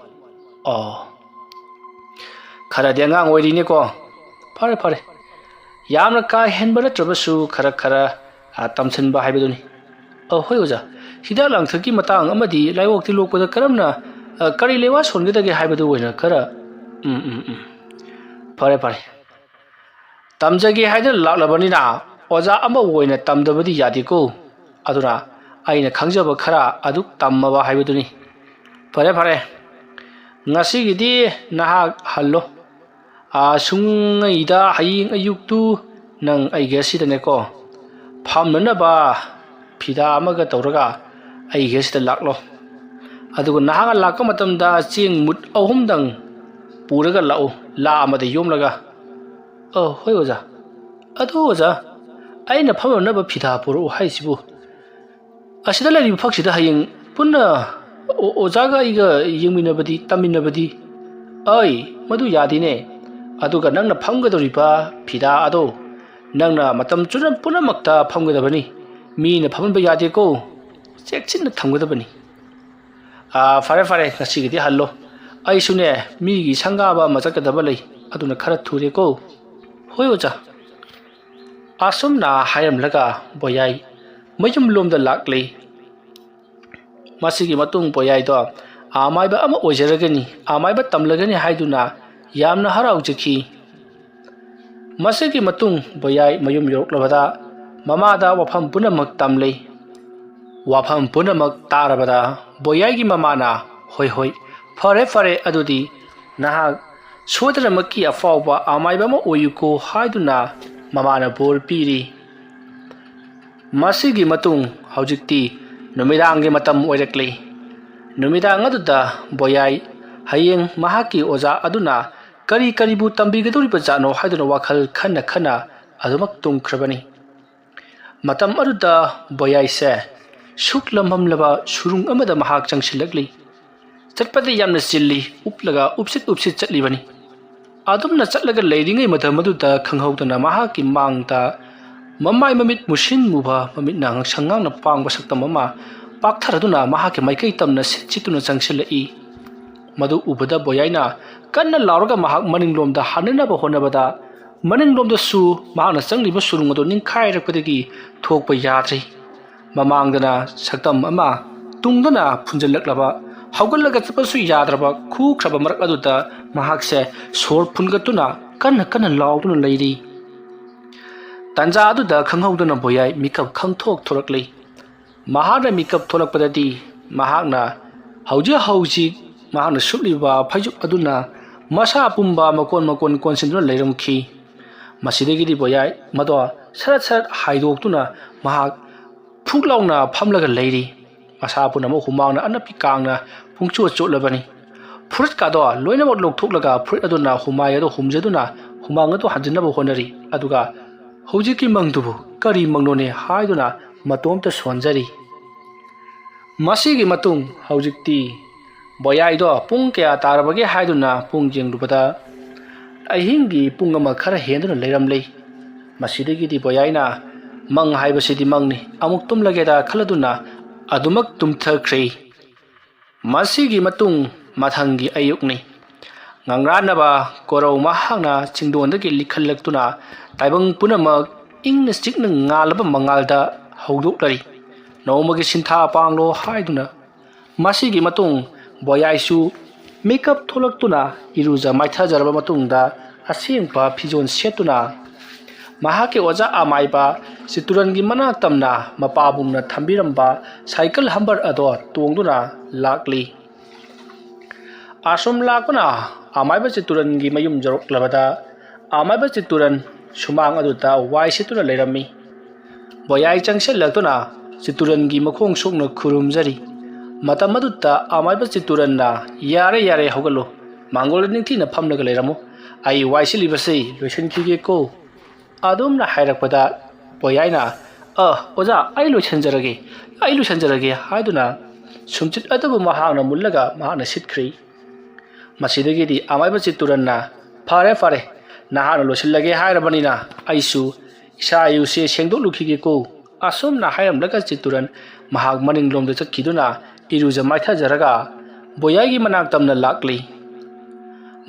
"ꯑꯣ, ꯈꯔꯗꯤ ꯑꯉꯥꯡ ꯑꯣꯏꯔꯤꯅꯦꯀꯣ꯫ ꯐꯔꯦ, ꯐꯔꯦ꯫ ꯌꯥꯝꯅ ꯀꯥ ꯍꯦꯟꯕ ꯅꯠꯇ꯭ꯔꯕꯁꯨ ꯈꯔ ꯈꯔ, ꯑ, ꯇꯝꯁꯤꯟꯕ ꯍꯥꯏꯕꯗꯨꯅꯤ꯫" "ꯑ, ꯍꯣꯏ ꯑꯣꯖꯥ꯫ ꯍꯤꯗꯥꯛ ꯂꯥꯡꯊꯛꯀꯤ ꯃꯇꯥꯡ ꯑꯃꯗꯤ ꯂꯥꯏꯑꯣꯛ ꯇꯤꯜꯂꯣꯛꯄꯗ ꯀꯔꯝꯅ, ꯑ, ꯀꯔꯤ ꯂꯩꯋꯥ ꯁꯣꯟꯒꯗꯒꯦ ꯍꯥꯏꯕꯗꯨ ꯑꯣꯏꯅ ꯈꯔ꯫" "ꯎꯝ, ꯎꯝ, ꯎꯝ꯫ ꯐꯔꯦ, ꯐꯔꯦ꯫ ꯇꯝꯖꯒꯦ ꯍꯥꯏꯗꯨꯅ ꯂꯥꯛꯂꯕꯅꯤꯅ ꯑꯣꯖꯥ ꯑꯃ ꯑꯣꯏꯅ ꯇꯝꯗꯕꯗꯤ ꯌꯥꯗꯦꯀꯣ꯫ ꯑꯗꯨꯅ ꯑꯩꯅ ꯈꯪꯖꯕ ꯈꯔ ꯑꯗꯨ ꯇꯝꯃꯕ ꯍꯥꯏꯕꯗꯨꯅꯤ꯫ ꯐꯔꯦ, ꯐꯔꯦ꯫ ꯉꯁꯤꯒꯤꯗꯤ ꯅꯍꯥꯛ ꯍꯜꯂꯣ꯫ ꯑꯥ, ꯁꯨꯡꯉꯩꯗ ꯍꯌꯦꯡ ꯑꯌꯨꯛꯇꯨ ꯅꯪ ꯑꯩꯒꯤ ꯑꯁꯤꯗꯅꯦꯀꯣ, ꯐꯝꯅꯅꯕ ꯐꯤꯗꯥ ꯑꯃꯒ ꯇꯧꯔꯒ ꯑꯩꯒꯤ ꯑꯁꯤꯗ ꯂꯥꯛꯂꯣ꯫ ꯑꯗꯨꯒ ꯅꯍꯥꯛꯅ ꯂꯥꯛꯄ ꯃꯇꯝꯗ ꯆꯦꯡ ꯃꯨꯠ ꯑꯍꯨꯝꯗꯪ ꯄꯨꯔꯒ ꯂꯥꯛꯎ, ꯂꯥ ꯑꯃꯗ ꯌꯣꯝꯂꯒ꯫" "ꯑ, ꯍꯣꯏ ꯑꯣꯖꯥ꯫ ꯑꯗꯨ ꯑꯣꯖꯥ, ꯑꯩꯅ ꯐꯝꯅꯅꯕ ꯐꯤꯗꯥ ꯄꯨꯔꯛꯎ ꯍꯥꯏꯁꯤꯕꯨ, ꯑꯁꯤꯗ ꯂꯩꯔꯤꯕ ꯐꯛꯁꯤꯗ ꯍꯌꯦꯡ ꯄꯨꯟꯅ ꯑꯣ-, ꯑꯣꯖꯥꯒ ꯑꯩꯒ ꯌꯦꯡꯃꯤꯟꯅꯕꯗꯤ, ꯇꯝꯃꯤꯟꯅꯕꯗꯤ "ꯑꯩ, ꯃꯗꯨ ꯌꯥꯗꯦꯅꯦ꯫ ꯑꯗꯨꯒ ꯅꯪꯅ ꯐꯝꯒꯗꯧꯔꯤꯕ ꯐꯤꯗꯥ ꯑꯗꯣ ꯅꯪꯅ ꯃꯇꯝ ꯆꯨꯞꯅ ꯄꯨꯝꯅꯃꯛꯇ ꯐꯝꯒꯗꯕꯅꯤ꯫ ꯃꯤꯅ ꯐꯝꯍꯟꯕ ꯌꯥꯗꯦꯀꯣ꯫ ꯆꯦꯛꯁꯤꯟꯅ ꯊꯝꯒꯗꯕꯅꯤ꯫" "ꯑꯥ, ꯐꯔꯦ, ꯐꯔꯦ, ꯉꯁꯤꯒꯤꯗꯤ ꯍꯜꯂꯣ꯫ ꯑꯩꯁꯨꯅꯦ, ꯃꯤꯒꯤ ꯁꯪꯒꯥꯕ ꯑꯃ ꯆꯠꯀꯗꯕ ꯂꯩ꯫ ꯑꯗꯨꯅ ꯈꯔ ꯊꯨꯔꯦꯀꯣ꯫" "ꯍꯣꯏ, ꯑꯣꯖꯥ꯫" ꯑꯁꯨꯝꯅ ꯍꯥꯏꯔꯝꯂꯒ ꯕꯣꯌꯥꯏ ꯃꯌꯨꯝꯂꯣꯝꯗ ꯂꯥꯛꯂꯤ꯫ ꯃꯁꯤꯒꯤ ꯃꯇꯨꯡ ꯕꯣꯌꯥꯏꯗꯣ ꯑꯃꯥꯏꯕ ꯑꯃ ꯑꯣꯏꯖꯔꯒꯅꯤ, ꯑꯃꯥꯏꯕ ꯇꯝꯂꯒꯅꯤ ꯍꯥꯏꯗꯨꯅ ꯌꯥꯝꯅ ꯍꯔꯥꯎꯖꯈꯤ꯫ ꯃꯁꯤꯒꯤ ꯃꯇꯨꯡ ꯕꯣꯌꯥꯏ ꯃꯌꯨꯝ ꯌꯧꯔꯛꯂꯕꯗ ꯃꯃꯥꯗ ꯋꯥꯐꯝ ꯄꯨꯝꯅꯃꯛ ꯇꯝꯂꯤ꯫ ꯋꯥꯐꯝ ꯄꯨꯝꯅꯃꯛ ꯇꯥꯔꯕꯗ ꯕꯣꯌꯥꯏꯒꯤ ꯃꯃꯥꯅ, "ꯍꯣꯏ, ꯍꯣꯏ, ꯐꯔꯦ, ꯐꯔꯦ, ꯑꯗꯨꯗꯤ ꯅꯍꯥꯛ ꯁꯣꯏꯗꯅꯃꯛꯀꯤ ꯑꯐꯥꯎꯕ ꯑꯃꯥꯏꯕ ꯑꯃ ꯑꯣꯏꯌꯨꯀꯣ" ꯍꯥꯏꯗꯨꯅ ꯃꯃꯥꯅ ꯕꯣꯔ ꯄꯤꯔꯤ꯫ ꯃꯁꯤꯒꯤ ꯃꯇꯨꯡ ꯍꯧꯖꯤꯛꯇꯤ ꯅꯨꯃꯤꯗꯥꯡꯒꯤ ꯃꯇꯝ ꯑꯣꯏꯔꯛꯂꯤ꯫ ꯅꯨꯃꯤꯗꯥꯡ ꯑꯗꯨꯗ ꯕꯣꯌꯥꯏ ꯍꯌꯦꯡ ꯃꯍꯥꯛꯀꯤ ꯑꯣꯖꯥ ꯑꯗꯨꯅ ꯀꯔꯤ ꯀꯔꯤꯕꯨ ꯇꯝꯕꯤꯒꯗꯧꯔꯤꯕꯖꯥꯠꯅꯣ ꯍꯥꯏꯗꯨꯅ ꯋꯥꯈꯜ ꯈꯟꯅ ꯈꯟꯅ ꯑꯗꯨꯃꯛ ꯇꯨꯝꯈ꯭ꯔꯕꯅꯤ꯫ ꯃꯇꯝ ꯑꯗꯨꯗ ꯕꯣꯌꯥꯏꯁꯦ ꯁꯨꯛ ꯂꯝꯍꯝꯂꯕ ꯁꯨꯔꯨꯡ ꯑꯃꯗ ꯃꯍꯥꯛ ꯆꯪꯁꯤꯜꯂꯛꯂꯤ꯫ ꯆꯠꯄꯗꯤ ꯌꯥꯝꯅ ꯆꯤꯜꯂꯤ, ꯎꯞꯂꯒ ꯎꯞꯁꯤꯠ ꯎꯞꯁꯤꯠ ꯆꯠꯂꯤꯕꯅꯤ꯫ ꯑꯗꯨꯝꯅ ꯆꯠꯂꯒ ꯂꯩꯔꯤꯉꯩ ꯃꯇꯝ ꯑꯗꯨꯗ ꯈꯪꯍꯧꯗꯅ ꯃꯍꯥꯛꯀꯤ ꯃꯥꯡꯗ ꯃꯃꯥꯏ ꯃꯃꯤꯠ ꯃꯨꯁꯤꯟ ꯃꯨꯕ, ꯃꯃꯤꯠꯅ ꯉꯥꯡꯁꯪ ꯉꯥꯡꯅ ꯄꯥꯡꯕ ꯁꯛꯇꯝ ꯑꯃ ꯄꯥꯛꯊꯔꯗꯨꯅ ꯃꯍꯥꯛꯀꯤ ꯃꯥꯏꯀꯩ ꯇꯝꯅ ꯁꯤꯠ ꯁꯤꯠꯇꯨꯅ ꯆꯪꯁꯤꯜꯂꯛꯏ꯫ ꯃꯗꯨ ꯎꯕꯗ ꯕꯣꯌꯥꯏꯅ ꯀꯟꯅ ꯂꯥꯎꯔꯒ ꯃꯍꯥꯛ ꯃꯅꯤꯡꯂꯣꯝꯗ ꯍꯟꯅꯅꯕ ꯍꯣꯠꯅꯕꯗ, ꯃꯅꯤꯡꯂꯣꯝꯗꯁꯨ ꯃꯍꯥꯛꯅ ꯆꯪꯂꯤꯕ ꯁꯨꯔꯨꯡ ꯑꯗꯨ ꯅꯤꯡꯈꯥꯏꯔꯛꯄꯗꯒꯤ ꯊꯣꯛꯄ ꯌꯥꯗ꯭ꯔꯤ꯫ ꯃꯃꯥꯡꯗꯅ ꯁꯛꯇꯝ ꯑꯃ, ꯇꯨꯡꯗꯅ ꯐꯨꯟꯖꯜꯂꯛꯂꯕ, ꯍꯧꯒꯠꯂꯒ ꯆꯠꯄꯁꯨ ꯌꯥꯗ꯭ꯔꯕ ꯈꯨꯈ꯭ꯔꯕ ꯃꯔꯛ ꯑꯗꯨꯗ ꯃꯍꯥꯛꯁꯦ ꯁꯣꯔ ꯐꯨꯟꯒꯠꯇꯨꯅ ꯀꯟꯅ ꯀꯟꯅ ꯂꯥꯎꯗꯨꯅ ꯂꯩꯔꯤ꯫ ꯇꯟꯖꯥ ꯑꯗꯨꯗ ꯈꯪꯍꯧꯗꯅ ꯕꯣꯌꯥꯏ ꯃꯤꯀꯞ ꯈꯪꯊꯣꯛ ꯊꯣꯔꯛꯂꯤ꯫ ꯃꯍꯥꯛꯅ ꯃꯤꯀꯞ ꯊꯣꯛꯂꯛꯄꯗꯗꯤ ꯃꯍꯥꯛꯅ ꯍꯧꯖꯤꯛ ꯍꯧꯖꯤꯛ ꯃꯍꯥꯛꯅ ꯁꯨꯞꯂꯤꯕ ꯐꯩꯖꯨꯞ ꯑꯗꯨꯅ ꯃꯁꯥ ꯄꯨꯝꯕ ꯃꯀꯣꯟ ꯃꯀꯣꯟ ꯀꯣꯟꯁꯤꯟꯗꯨꯅ ꯂꯩꯔꯝꯈꯤ꯫ ꯃꯁꯤꯗꯒꯤꯗꯤ ꯕꯣꯌꯥꯏ ꯃꯗꯣ ꯁꯔꯠ ꯁꯔꯠ ꯍꯥꯏꯗꯣꯛꯇꯨꯅ ꯃꯍꯥꯛ ꯐꯨꯛ ꯂꯥꯎꯅ ꯐꯝꯂꯒ ꯂꯩꯔꯤ꯫ ꯃꯁꯥ ꯄꯨꯝꯅꯃꯛ ꯍꯨꯃꯥꯡꯅ ꯑꯅꯞꯄꯤ ꯀꯥꯡꯅ ꯄꯨꯡꯆꯣꯠ ꯆꯣꯠꯂꯕꯅꯤ꯫ ꯐꯨꯔꯤꯠꯀꯥꯗꯣ ꯂꯣꯏꯅꯃꯛ ꯂꯧꯊꯣꯛꯂꯒ ꯐꯨꯔꯤꯠ ꯑꯗꯨꯅ ꯍꯨꯃꯥꯏ ꯑꯗꯨ ꯍꯨꯝꯖꯗꯨꯅ ꯍꯨꯃꯥꯡ ꯑꯗꯨ ꯍꯟꯖꯤꯟꯅꯕ ꯍꯣꯠꯅꯔꯤ꯫ ꯑꯗꯨꯒ "ꯍꯧꯖꯤꯛꯀꯤ ꯃꯪꯗꯨꯕꯨ ꯀꯔꯤ ꯃꯪꯅꯣꯅꯦ?" ꯍꯥꯏꯗꯨꯅ ꯃꯇꯣꯝꯇ ꯁꯣꯟꯖꯔꯤ꯫ ꯃꯁꯤꯒꯤ ꯃꯇꯨꯡ ꯍꯧꯖꯤꯛꯇꯤ ꯕꯣꯌꯥꯏꯗꯣ ꯄꯨꯡ ꯀꯌꯥ ꯇꯥꯔꯕꯒꯦ ꯍꯥꯏꯗꯨꯅ ꯄꯨꯡ ꯌꯦꯡꯂꯨꯕꯗ ꯑꯍꯤꯡꯒꯤ ꯄꯨꯡ ꯑꯃ ꯈꯔ ꯍꯦꯟꯗꯨꯅ ꯂꯩꯔꯝꯂꯦ꯫ ꯃꯁꯤꯗꯒꯤꯗꯤ ꯕꯣꯌꯥꯏꯅ "ꯃꯪ ꯍꯥꯏꯕꯁꯤꯗꯤ ꯃꯪꯅꯤ, ꯑꯃꯨꯛ ꯇꯨꯝꯂꯒꯦꯗ" ꯈꯜꯂꯗꯨꯅ ꯑꯗꯨꯃꯛ ꯇꯨꯝꯊꯈ꯭ꯔꯦ꯫ ꯃꯁꯤꯒꯤ ꯃꯇꯨꯡ ꯃꯊꯪꯒꯤ ꯑꯌꯨꯛꯅꯤ꯫ ꯉꯪꯔꯥꯟꯅꯕ ꯀꯣꯔꯧ ꯃꯍꯥꯛꯅ ꯆꯤꯡꯗꯣꯟꯗꯒꯤ ꯂꯤꯈꯠꯂꯛꯇꯨꯅ ꯇꯥꯏꯕꯪ ꯄꯨꯝꯅꯃꯛ ꯏꯪꯅ ꯆꯤꯛꯅ ꯉꯥꯜꯂꯕ ꯃꯉꯥꯜꯗ ꯍꯧꯗꯣꯛꯂꯔꯤ꯫ ꯅꯣꯡꯃꯒꯤ ꯁꯤꯟꯊꯥ ꯄꯥꯡꯂꯣ ꯍꯥꯏꯗꯨꯅ꯫ ꯃꯁꯤꯒꯤ ꯃꯇꯨꯡ ꯕꯣꯌꯥꯏꯁꯨ ꯃꯤꯀꯞ ꯊꯣꯛꯂꯛꯇꯨꯅ ꯏꯔꯨꯖ ꯃꯥꯏꯊꯖꯔꯕ ꯃꯇꯨꯡꯗ ꯑꯁꯦꯡꯕ ꯐꯤꯖꯣꯜ ꯁꯦꯠꯇꯨꯅ ꯃꯍꯥꯛꯀꯤ ꯑꯣꯖꯥ ꯑꯃꯥꯏꯕ ꯆꯤꯇꯨꯔꯟꯒꯤ ꯃꯅꯥꯛ ꯇꯝꯅ ꯃꯄꯥꯕꯨꯡꯅ ꯊꯝꯕꯤꯔꯝꯕ ꯁꯥꯏꯀꯜ ꯍꯝꯕꯔ ꯑꯗꯣ ꯇꯣꯡꯗꯨꯅ ꯂꯥꯛꯂꯤ꯫ ꯑꯁꯨꯝ ꯂꯥꯛꯄꯅ ꯑꯃꯥꯏꯕ ꯆꯤꯇꯨꯔꯟꯒꯤ ꯃꯌꯨꯝ ꯌꯧꯔꯛꯂꯕꯗ ꯑꯃꯥꯏꯕ ꯆꯤꯇꯨꯔꯟ ꯁꯨꯃꯥꯡ ꯑꯗꯨꯗ ꯋꯥꯏ ꯁꯤꯠꯇꯨꯅ ꯂꯩꯔꯝꯃꯤ꯫ ꯕꯣꯌꯥꯏ ꯆꯪꯁꯤꯜꯂꯛꯇꯨꯅ ꯆꯤꯇꯨꯔꯟꯒꯤ ꯃꯈꯣꯡ ꯁꯣꯛꯅ ꯈꯨꯔꯨꯝꯖꯔꯤ꯫ ꯃꯇꯝ ꯑꯗꯨꯗ ꯑꯃꯥꯏꯕ ꯆꯤꯇꯨꯔꯟꯅ "ꯌꯥꯔꯦ, ꯌꯥꯔꯦ, ꯍꯧꯒꯠꯂꯨ꯫ ꯃꯥꯡꯒꯣꯜꯗ ꯅꯤꯡꯊꯤꯅ ꯐꯝꯂꯒ ꯂꯩꯔꯝꯃꯨ꯫ ꯑꯩ ꯋꯥꯏ ꯁꯤꯠꯂꯤꯕꯁꯤ ꯂꯣꯏꯁꯤꯟꯈꯤꯒꯦꯀꯣ" ꯑꯗꯨꯝꯅ ꯍꯥꯏꯔꯛꯄꯗ ꯕꯣꯌꯥꯏꯅ, "ꯑ, ꯑꯣꯖꯥ, ꯑꯩ ꯂꯣꯏꯁꯤꯟꯖꯔꯒꯦ, ꯑꯩ ꯂꯣꯏꯁꯤꯟꯖꯔꯒꯦ" ꯍꯥꯏꯗꯨꯅ ꯁꯨꯝꯆꯤꯠ ꯑꯗꯨꯕꯨ ꯃꯍꯥꯛꯅ ꯃꯨꯜꯂꯒ ꯃꯍꯥꯛꯅ ꯁꯤꯠꯈ꯭ꯔꯤ꯫ ꯃꯁꯤꯗꯒꯤꯗꯤ ꯑꯃꯥꯏꯕ ꯆꯤꯇꯨꯔꯟꯅ, "ꯐꯔꯦ, ꯐꯔꯦ, ꯅꯍꯥꯛꯅ ꯂꯣꯏꯁꯤꯜꯂꯒꯦ ꯍꯥꯏꯔꯕꯅꯤꯅ ꯑꯩꯁꯨ ꯏꯁꯥ ꯏꯔꯨꯁꯦ ꯁꯦꯡꯗꯣꯛꯂꯨꯈꯤꯒꯦꯀꯣ" ꯑꯁꯨꯝꯅ ꯍꯥꯏꯔꯝꯂꯒ ꯆꯤꯇꯨꯔꯟ ꯃꯍꯥꯛ ꯃꯅꯤꯡꯂꯣꯝꯗ ꯆꯠꯈꯤꯗꯨꯅ ꯏꯔꯨꯖ ꯃꯥꯏꯊꯖꯔꯒ ꯕꯣꯌꯥꯏꯒꯤ ꯃꯅꯥꯛ ꯇꯝꯅ ꯂꯥꯛꯂꯤ꯫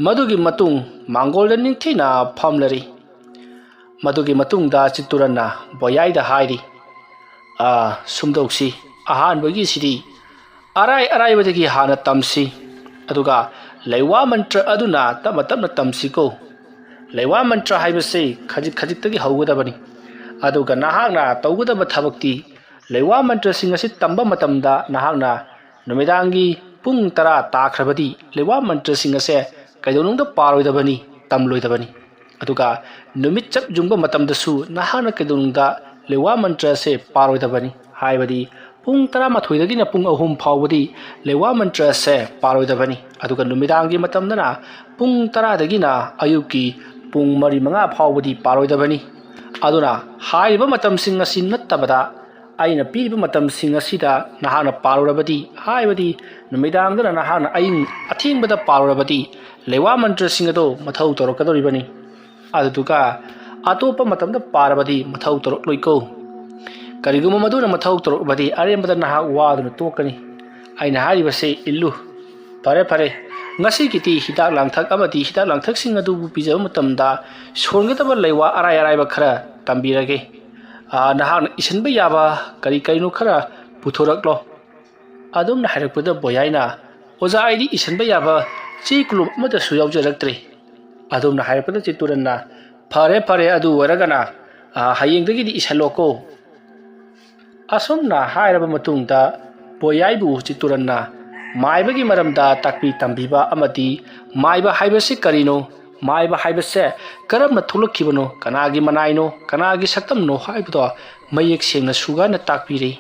ꯃꯗꯨꯒꯤ ꯃꯇꯨꯡ ꯃꯥꯡꯒꯣꯜꯗ ꯅꯤꯡꯊꯤꯅ ꯐꯝꯂꯔꯤ꯫ ꯃꯗꯨꯒꯤ ꯃꯇꯨꯡꯗ ꯆꯤꯇꯨꯔꯟꯅ ꯕꯣꯌꯥꯏꯗ ꯍꯥꯏꯔꯤ, "ꯑꯥ, ꯁꯨꯝꯗꯧꯁꯤ, ꯑꯍꯥꯟꯕꯒꯤꯁꯤꯗꯤ ꯑꯔꯥꯏ ꯑꯔꯥꯏꯕꯗꯒꯤ ꯍꯥꯟꯅ ꯇꯝꯁꯤ, ꯑꯗꯨꯒ ꯂꯩꯋꯥ ꯃꯟꯇ꯭ꯔ ꯑꯗꯨꯅ ꯇꯞꯅ ꯇꯞꯅ ꯇꯝꯁꯤꯀꯣ꯫ ꯂꯩꯋꯥ ꯃꯟꯇ꯭ꯔ ꯍꯥꯏꯕꯁꯤ ꯈꯖꯤꯛ ꯈꯖꯤꯛꯇꯒꯤ ꯍꯧꯒꯗꯕꯅꯤ, ꯑꯗꯨꯒ ꯅꯍꯥꯛꯅ ꯇꯧꯒꯗꯕ ꯊꯕꯛꯇꯤ ꯂꯩꯋꯥ ꯃꯟꯇ꯭ꯔꯁꯤꯡ ꯑꯁꯤ ꯇꯝꯕ ꯃꯇꯝꯗ ꯅꯍꯥꯛꯅ ꯅꯨꯃꯤꯗꯥꯡꯒꯤ ꯄꯨꯡ ꯇꯔꯥ ꯇꯥꯈ꯭ꯔꯕꯗꯤ ꯂꯩꯋꯥ ꯃꯟꯇ꯭ꯔꯁꯤꯡ ꯑꯁꯦ ꯀꯩꯗꯧꯅꯨꯡꯗ ꯄꯥꯔꯣꯏꯗꯕꯅꯤ, ꯇꯝꯂꯣꯏꯗꯕꯅꯤ꯫ ꯑꯗꯨꯒ ꯅꯨꯃꯤꯠ ꯆꯞ ꯌꯨꯡꯕ ꯃꯇꯝꯗꯁꯨ ꯅꯍꯥꯛꯅ ꯀꯩꯗꯧꯅꯨꯡꯗ ꯂꯩꯋꯥ ꯃꯟꯇ꯭ꯔ ꯑꯁꯦ ꯄꯥꯔꯣꯏꯗꯕꯅꯤ, ꯍꯥꯏꯕꯗꯤ ꯄꯨꯡ ꯇꯔꯥꯃꯥꯊꯣꯏꯗꯒꯤꯅ ꯄꯨꯡ ꯑꯍꯨꯝ ꯐꯥꯎꯕꯗꯤ ꯂꯩꯋꯥ ꯃꯟꯇ꯭ꯔ ꯑꯁꯦ ꯄꯥꯔꯣꯏꯗꯕꯅꯤ꯫ ꯑꯗꯨꯒ ꯅꯨꯃꯤꯗꯥꯡꯒꯤ ꯃꯇꯝꯗꯅ ꯄꯨꯡ ꯇꯔꯥꯗꯒꯤꯅ ꯑꯌꯨꯛꯀꯤ ꯄꯨꯡ ꯃꯔꯤ ꯃꯉꯥ ꯐꯥꯎꯕꯗꯤ ꯄꯥꯔꯣꯏꯗꯕꯅꯤ꯫ ꯑꯗꯨꯅ ꯍꯥꯏꯔꯤꯕ ꯃꯇꯝꯁꯤꯡ ꯑꯁꯤ ꯅꯠꯇꯕꯗ ꯑꯩꯅ ꯄꯤꯔꯤꯕ ꯃꯇꯝꯁꯤꯡ ꯑꯁꯤꯗ ꯅꯍꯥꯛꯅ ꯄꯥꯜꯂꯨꯔꯕꯗꯤ, ꯍꯥꯏꯕꯗꯤ ꯅꯨꯃꯤꯗꯥꯡꯗꯅ ꯅꯍꯥꯛꯅ ꯑꯌꯤꯡ ꯑꯊꯦꯡꯕꯗ ꯄꯥꯜꯂꯨꯔꯕꯗꯤ, ꯂꯩꯋꯥ ꯃꯟꯇ꯭ꯔꯁꯤꯡ ꯑꯗꯨ ꯃꯊꯧ ꯇꯧꯔꯛꯀꯗꯧꯔꯤꯕꯅꯤ꯫ ꯑꯗꯨꯗꯨꯒ ꯑꯇꯣꯞꯄ ꯃꯇꯝꯗ ꯄꯥꯔꯕꯗꯤ ꯃꯊꯧ ꯇꯧꯔꯛꯂꯣꯏꯀꯣ꯫ ꯀꯔꯤꯒꯨꯝꯕ ꯃꯗꯨꯅ ꯃꯊꯧ ꯇꯧꯔꯛꯂꯕꯗꯤ ꯑꯔꯦꯝꯕꯗ ꯅꯍꯥꯛ ꯋꯥꯗꯨꯅ ꯇꯣꯛꯀꯅꯤ꯫ ꯑꯩꯅ ꯍꯥꯏꯔꯤꯕꯁꯤ ꯏꯜꯂꯨ꯫ ꯐꯔꯦ, ꯐꯔꯦ꯫ ꯉꯁꯤꯒꯤꯗꯤ ꯍꯤꯗꯥꯛ ꯂꯥꯡꯊꯛ ꯑꯃꯗꯤ ꯍꯤꯗꯥꯛ ꯂꯥꯡꯊꯛꯁꯤꯡ ꯑꯗꯨꯕꯨ ꯄꯤꯖꯕ ꯃꯇꯝꯗ ꯁꯣꯟꯒꯗꯕ ꯂꯩꯋꯥ ꯑꯔꯥꯏ ꯑꯔꯥꯏꯕ ꯈꯔ ꯇꯝꯕꯤꯔꯒꯦ꯫ ꯑꯥ, ꯅꯍꯥꯛꯅ ꯏꯁꯤꯟꯕ ꯌꯥꯕ ꯀꯔꯤ ꯀꯔꯤꯅꯣ ꯈꯔ ꯄꯨꯊꯣꯔꯛꯂꯣ꯫ ꯑꯗꯨꯝꯅ ꯍꯥꯏꯔꯛꯄꯗ ꯕꯣꯌꯥꯏꯅ, "ꯑꯣꯖꯥ, ꯑꯩꯗꯤ ꯏꯁꯤꯟꯕ ꯌꯥꯕ ꯆꯦ ꯀꯣꯂꯣꯝ ꯑꯃꯠꯇꯁꯨ ꯌꯥꯎꯖꯔꯛꯇ꯭ꯔꯦ"꯫ ꯑꯗꯨꯝꯅ ꯍꯥꯏꯔꯛꯄꯗ ꯆꯤꯠꯇꯨꯔꯟꯅ, "ꯐꯔꯦ, ꯐꯔꯦ, ꯑꯗꯨ ꯑꯣꯏꯔꯒꯅ, ꯑꯥ, ꯍꯌꯦꯡꯗꯒꯤꯗꯤ ꯏꯁꯜꯂꯣꯀꯣ"꯫ ꯑꯁꯨꯝꯅ ꯍꯥꯏꯔꯕ ꯃꯇꯨꯡꯗ ꯕꯣꯌꯥꯏꯕꯨ ꯆꯤꯠꯇꯨꯔꯟꯅ ꯃꯥꯏꯕꯒꯤ ꯃꯔꯝꯗ ꯇꯥꯛꯄꯤ ꯇꯝꯕꯤꯕ ꯑꯃꯗꯤ ꯃꯥꯏꯕ ꯍꯥꯏꯕꯁꯤ ꯀꯔꯤꯅꯣ, ꯃꯥꯏꯕ ꯍꯥꯏꯕꯁꯦ ꯀꯔꯝꯅ ꯊꯣꯛꯂꯛꯈꯤꯕꯅꯣ, ꯀꯅꯥꯒꯤ ꯃꯅꯥꯏꯅꯣ, ꯀꯅꯥꯒꯤ ꯁꯛꯇꯝꯅꯣ ꯍꯥꯏꯕꯗꯣ ꯃꯌꯦꯛ ꯁꯦꯡꯅ ꯁꯨꯒꯥꯏꯅ ꯇꯥꯛꯄꯤꯔꯦ꯫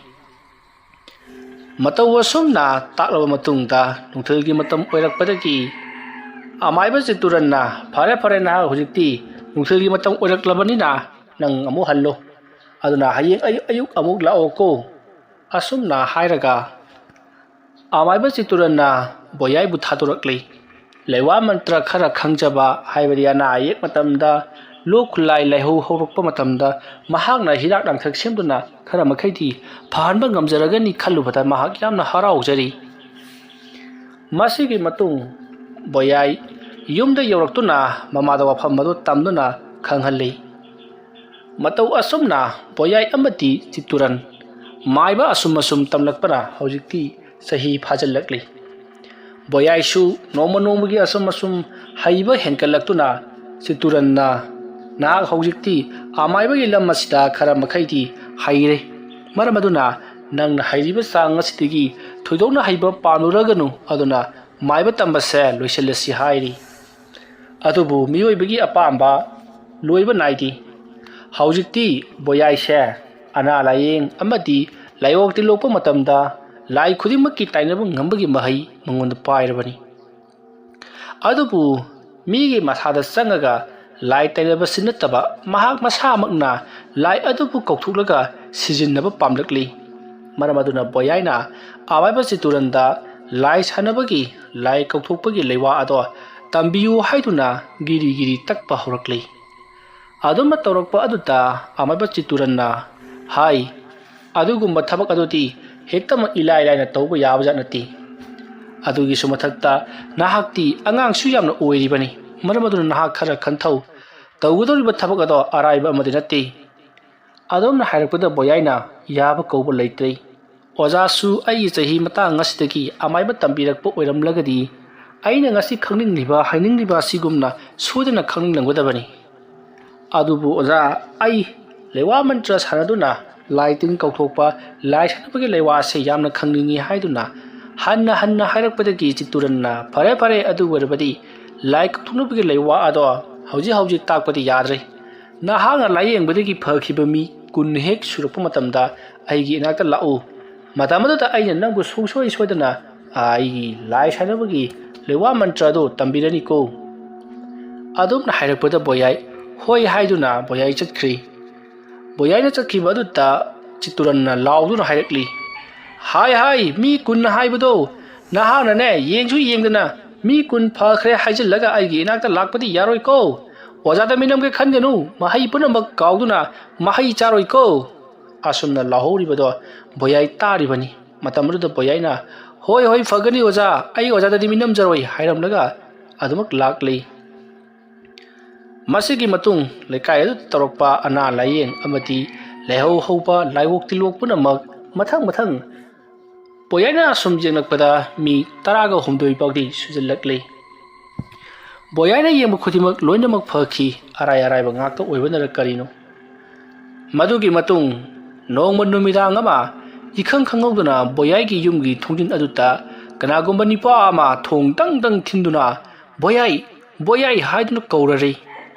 ꯃꯇꯧ ꯑꯁꯨꯝꯅ ꯇꯥꯛꯂꯕ ꯃꯇꯨꯡꯗ ꯅꯨꯡꯊꯤꯜꯒꯤ ꯃꯇꯝ ꯑꯣꯏꯔꯛꯄꯗꯒꯤ ꯑꯃꯥꯏꯕ ꯆꯤꯠꯇꯨꯔꯟꯅ, "ꯐꯔꯦ, ꯐꯔꯦ, ꯅꯍꯥꯛ ꯍꯧꯖꯤꯛꯇꯤ ꯅꯨꯡꯊꯤꯜꯒꯤ ꯃꯇꯝ ꯑꯣꯏꯔꯛꯂꯕꯅꯤꯅ ꯅꯪ ꯑꯃꯨꯛ ꯍꯜꯂꯣ꯫ ꯑꯗꯨꯅ ꯍꯌꯦꯡ ꯑꯌꯨꯛ ꯑꯌꯨꯛ ꯑꯃꯨꯛ ꯂꯥꯛꯑꯣꯀꯣ"꯫ ꯑꯁꯨꯝꯅ ꯍꯥꯏꯔꯒ ꯑꯃꯥꯏꯕ ꯆꯤꯠꯇꯨꯔꯟꯅ ꯕꯣꯌꯥꯏꯕꯨ ꯊꯥꯗꯣꯔꯛꯂꯤ꯫ ꯂꯩꯋꯥ ꯃꯟꯇ꯭ꯔ ꯈꯔ ꯈꯪꯖꯕ, ꯍꯥꯏꯕꯗꯤ ꯑꯅꯥ ꯑꯌꯦꯛ ꯃꯇꯝꯗ, ꯂꯣꯛ ꯈꯨꯂꯥꯏ ꯂꯥꯏꯍꯧ ꯍꯧꯔꯛꯄ ꯃꯇꯝꯗ ꯃꯍꯥꯛꯅ ꯍꯤꯗꯥꯛ ꯂꯥꯡꯊꯛ ꯁꯦꯝꯗꯨꯅ ꯈꯔ ꯃꯈꯩꯗꯤ ꯐꯍꯟꯕ ꯉꯝꯖꯔꯒꯅꯤ ꯈꯜꯂꯨꯕꯗ ꯃꯍꯥꯛ ꯌꯥꯝꯅ ꯍꯔꯥꯎꯖꯔꯤ꯫ ꯃꯁꯤꯒꯤ ꯃꯇꯨꯡ ꯕꯣꯌꯥꯏ ꯌꯨꯝꯗ ꯌꯧꯔꯛꯇꯨꯅ ꯃꯃꯥꯗ ꯋꯥꯐꯝ ꯑꯗꯨ ꯇꯝꯗꯨꯅ ꯈꯪꯍꯜꯂꯤ꯫ ꯃꯇꯧ ꯑꯁꯨꯝꯅ ꯕꯣꯌꯥꯏ ꯑꯃꯗꯤ ꯆꯤꯠꯇꯨꯔꯟ ꯃꯥꯏꯕ ꯑꯁꯨꯝ ꯑꯁꯨꯝ ꯇꯝꯂꯛꯄꯅ ꯍꯧꯖꯤꯛꯇꯤ ꯆꯍꯤ ꯐꯥꯖꯤꯜꯂꯛꯂꯤ꯫ ꯕꯣꯌꯥꯏꯁꯨ ꯅꯣꯡꯃ ꯅꯣꯡꯃꯒꯤ ꯑꯁꯨꯝ ꯑꯁꯨꯝ ꯍꯩꯕ ꯍꯦꯟꯒꯠꯂꯛꯇꯨꯅ ꯆꯤꯠꯇꯨꯔꯟꯅ, "ꯅꯍꯥꯛ ꯍꯧꯖꯤꯛꯇꯤ ꯑꯃꯥꯏꯕꯒꯤ ꯂꯝ ꯑꯁꯤꯗ ꯈꯔ ꯃꯈꯩꯗꯤ ꯍꯩꯔꯦ꯫ ꯃꯔꯝ ꯑꯗꯨꯅ ꯅꯪꯅ ꯍꯩꯔꯤꯕ ꯆꯥꯡ ꯑꯁꯤꯗꯒꯤ ꯊꯣꯏꯗꯣꯛꯅ ꯍꯩꯕ ꯄꯥꯝꯂꯨꯔꯒꯅꯨ꯫ ꯑꯗꯨꯅ ꯃꯥꯏꯕ ꯇꯝꯕꯁꯦ ꯂꯣꯏꯁꯤꯜꯂꯁꯤ" ꯍꯥꯏꯔꯤ꯫ ꯑꯗꯨꯕꯨ ꯃꯤꯑꯣꯏꯕꯒꯤ ꯑꯄꯥꯝꯕ ꯂꯣꯏꯕ ꯅꯥꯏꯗꯦ꯫ ꯍꯧꯖꯤꯛꯇꯤ ꯕꯣꯌꯥꯏꯁꯦ ꯑꯅꯥ ꯂꯥꯌꯦꯡ ꯑꯃꯗꯤ ꯂꯥꯏꯑꯣꯡ ꯇꯤꯜꯂꯣꯛꯄ ꯃꯇꯝꯗ ꯂꯥꯏ ꯈꯨꯗꯤꯡꯃꯛꯀꯤ ꯇꯥꯏꯅꯕ ꯉꯝꯕꯒꯤ ꯃꯍꯩ ꯃꯉꯣꯟꯗ ꯄꯥꯏꯔꯕꯅꯤ꯫ ꯑꯗꯨꯕꯨ ꯃꯤꯒꯤ ꯃꯁꯥꯗ ꯆꯪꯉꯒ ꯂꯥꯏ ꯇꯩꯅꯕꯁꯤ ꯅꯠꯇꯕ, ꯃꯍꯥꯛ ꯃꯁꯥꯃꯛꯅ ꯂꯥꯏ ꯑꯗꯨꯕꯨ ꯀꯧꯊꯣꯛꯂꯒ ꯁꯤꯖꯤꯟꯅꯕ ꯄꯥꯝꯂꯛꯂꯤ꯫ ꯃꯔꯝ ꯑꯗꯨꯅ ꯕꯣꯌꯥꯏꯅ ꯑꯃꯥꯏꯕ ꯆꯤꯠꯇꯨꯔꯟꯗ ꯂꯥꯏ ꯁꯥꯟꯅꯕꯒꯤ, ꯂꯥꯏ ꯀꯧꯊꯣꯛꯄꯒꯤ ꯂꯩꯋꯥ ꯑꯗꯣ ꯇꯝꯕꯤꯌꯨ ꯍꯥꯏꯗꯨꯅ ꯒꯤꯔꯤ ꯒꯤꯔꯤ ꯇꯛꯄ ꯍꯧꯔꯛꯂꯤ꯫ ꯑꯗꯨꯝꯅ ꯇꯧꯔꯛꯄ ꯑꯗꯨꯗ ꯑꯃꯥꯏꯕ ꯆꯤꯠꯇꯨꯔꯟꯅ ꯍꯥꯏ, "ꯑꯗꯨꯒꯨꯝꯕ ꯊꯕꯛ ꯑꯗꯨꯗꯤ ꯍꯦꯛꯇꯃꯛ ꯏꯂꯥꯏ ꯂꯥꯏꯅ ꯇꯧꯕ ꯌꯥꯕꯖꯥꯠ ꯅꯠꯇꯦ꯫ ꯑꯗꯨꯒꯤꯁꯨ ꯃꯊꯛꯇ ꯅꯍꯥꯛꯇꯤ ꯑꯉꯥꯡꯁꯨ ꯌꯥꯝꯅ ꯑꯣꯏꯔꯤꯕꯅꯤ, ꯃꯔꯝ ꯑꯗꯨꯅ ꯅꯍꯥꯛ ꯈꯔ ꯈꯟꯊꯧ꯫ ꯇꯧꯒꯗꯧꯔꯤꯕ ꯊꯕꯛ ꯑꯗꯣ ꯑꯔꯥꯏꯕ ꯑꯃꯗꯤ ꯅꯠꯇꯦ"꯫ ꯑꯗꯣꯝꯅ ꯍꯥꯏꯔꯛꯄꯗ ꯕꯣꯌꯥꯏꯅ ꯌꯥꯕ ꯀꯧꯕ ꯂꯩꯇ꯭ꯔꯦ꯫ "ꯑꯣꯖꯥꯁꯨ ꯑꯩꯒꯤ ꯆꯍꯤ ꯃꯇꯥꯡ ꯑꯁꯤꯗꯒꯤ ꯑꯃꯥꯏꯕ ꯇꯝꯕꯤꯔꯛꯄ ꯑꯣꯏꯔꯝꯂꯒꯗꯤ ꯑꯩꯅ ꯉꯁꯤ ꯈꯪꯅꯤꯡꯂꯤꯕ, ꯍꯥꯏꯅꯤꯡꯂꯤꯕ ꯑꯁꯤꯒꯨꯝꯅ ꯁꯣꯏꯗꯅ ꯈꯪꯅꯤꯡꯂꯝꯒꯗꯕꯅꯤ꯫ ꯑꯗꯨꯕꯨ ꯑꯣꯖꯥ, ꯑꯩ ꯂꯩꯋꯥ ꯃꯟꯇ꯭ꯔ ꯁꯥꯟꯅꯗꯨꯅ ꯂꯥꯏ ꯇꯤꯟ ꯀꯧꯊꯣꯛꯄ, ꯂꯥꯏ ꯁꯥꯟꯅꯕꯒꯤ ꯂꯩꯋꯥ ꯑꯁꯦ ꯌꯥꯝꯅ ꯈꯪꯅꯤꯡꯏ" ꯍꯥꯏꯗꯨꯅ ꯍꯟꯅ ꯍꯟꯅ ꯍꯥꯏꯔꯛꯄꯗꯒꯤ ꯆꯤꯠꯇꯨꯔꯟꯅ, "ꯐꯔꯦ ꯐꯔꯦ, ꯑꯗꯨ ꯑꯣꯏꯔꯕꯗꯤ ꯂꯥꯏ ꯀꯧꯊꯣꯛꯅꯕꯒꯤ ꯂꯩꯋꯥ ꯑꯗꯣ ꯍꯧꯖꯤꯛ ꯍꯧꯖꯤꯛ ꯇꯥꯛꯄꯗꯤ ꯌꯥꯗ꯭ꯔꯦ꯫ ꯅꯍꯥꯛꯅ ꯂꯥꯏꯌꯦꯡꯕꯗꯒꯤ ꯐꯈꯤꯕ ꯃꯤ ꯀꯨꯟ ꯍꯦꯛ ꯁꯨꯔꯛꯄ ꯃꯇꯝꯗ ꯑꯩꯒꯤ ꯏꯅꯥꯛꯇ ꯂꯥꯛꯎ꯫ ꯃꯇꯝ ꯑꯗꯨꯗ ꯑꯩꯅ ꯅꯪꯕꯨ ꯁꯨꯡꯁꯣꯏ ꯁꯣꯏꯗꯅ ꯑꯩꯒꯤ ꯂꯥꯏ ꯁꯥꯟꯅꯕꯒꯤ ꯂꯩꯋꯥ ꯃꯟꯇ꯭ꯔ ꯑꯗꯨ ꯇꯝꯕꯤꯔꯅꯤꯀꯣ"꯫ ꯑꯗꯨꯝꯅ ꯍꯥꯏꯔꯛꯄꯗ ꯕꯣꯌꯥꯏ ꯍꯣꯏ ꯍꯥꯏꯗꯨꯅ ꯕꯣꯌꯥꯏ ꯆꯠꯈ꯭ꯔꯤ꯫ ꯕꯣꯌꯥꯏꯅ ꯆꯠꯈꯤꯕ ꯑꯗꯨꯗ ꯆꯤꯠꯇꯨꯔꯟꯅ ꯂꯥꯎꯗꯨꯅ ꯍꯥꯏꯔꯛꯂꯤ, "ꯍꯥꯏ ꯍꯥꯏ, ꯃꯤ ꯀꯨꯟ ꯍꯥꯏꯕꯗꯣ ꯅꯍꯥꯛꯅꯅꯦ ꯌꯦꯡꯁꯨ ꯌꯦꯡꯗꯅ ꯃꯤ ꯀꯨꯟ ꯐꯈ꯭ꯔꯦ ꯍꯥꯏꯖꯤꯜꯂꯒ ꯑꯩꯒꯤ ꯏꯅꯥꯛꯇ ꯂꯥꯛꯄꯗꯤ ꯌꯥꯔꯣꯏꯀꯣ꯫ ꯑꯣꯖꯥꯗ ꯃꯤꯅꯝꯒꯦ ꯈꯟꯒꯅꯨ, ꯃꯍꯩ ꯄꯨꯝꯅꯃꯛ ꯀꯥꯎꯗꯨꯅ ꯃꯍꯩ ꯆꯥꯔꯣꯏꯀꯣ"꯫ ꯑꯁꯨꯝꯅ ꯂꯥꯎꯍꯧꯔꯤꯕꯗꯣ ꯕꯣꯌꯥꯏ ꯇꯥꯔꯤꯕꯅꯤ꯫ ꯃꯇꯝ ꯑꯗꯨꯗ ꯕꯣꯌꯥꯏꯅ, "ꯍꯣꯏ ꯍꯣꯏ, ꯐꯒꯅꯤ ꯑꯣꯖꯥ, ꯑꯩ ꯑꯣꯖꯥꯗꯗꯤ ꯃꯤꯅꯝꯖꯔꯣꯏ" ꯍꯥꯏꯔꯝꯂꯒ ꯑꯗꯨꯃꯛ ꯂꯥꯛꯂꯤ꯫ ꯃꯁꯤꯒꯤ ꯃꯇꯨꯡ ꯂꯩꯀꯥꯏ ꯑꯗꯨꯗ ꯇꯧꯔꯛꯄ ꯑꯅꯥ ꯂꯥꯏꯌꯦꯡ ꯑꯃꯗꯤ ꯂꯥꯏꯍꯧ ꯍꯧꯕ ꯂꯥꯏꯑꯣꯛ ꯇꯤꯜꯂꯣꯛ ꯄꯨꯝꯅꯃꯛ ꯃꯊꯪ ꯃꯊꯪ ꯕꯣꯌꯥꯏꯅ ꯑꯁꯨꯝ ꯌꯦꯡꯂꯛꯄꯗ ꯃꯤ ꯇꯔꯥꯒ ꯍꯨꯝꯗꯣꯏ ꯐꯥꯎꯗꯤ ꯁꯨꯖꯜꯂꯛꯂꯤ꯫ ꯕꯣꯌꯥꯏꯅ ꯌꯦꯡꯕ ꯈꯨꯗꯤꯡꯃꯛ ꯂꯣꯏꯅꯃꯛ ꯐꯈꯤ, ꯑꯔꯥꯏ ꯑꯔꯥꯏꯕ ꯉꯥꯛꯇ ꯑꯣꯏꯕꯅꯔ ꯀꯔꯤꯅꯣ꯫ ꯃꯗꯨꯒꯤ ꯃꯇꯨꯡ ꯅꯣꯡꯃ ꯅꯨꯃꯤꯗꯥꯡ ꯑꯃ ꯏꯈꯪ ꯈꯪꯍꯧꯗꯅ ꯕꯣꯌꯥꯏꯒꯤ ꯌꯨꯝꯒꯤ ꯊꯣꯡꯖꯤꯟ ꯑꯗꯨꯗ ꯀꯅꯥꯒꯨꯝꯕ ꯅꯤꯄꯥ ꯑꯃ ꯊꯣꯡ ꯗꯪ ꯗꯪ ꯊꯤꯟꯗꯨꯅ, "ꯕꯣꯌꯥꯏ, ꯕꯣꯌꯥꯏ" ꯍꯥꯏꯗꯨꯅ ꯀꯧꯔꯔꯤ꯫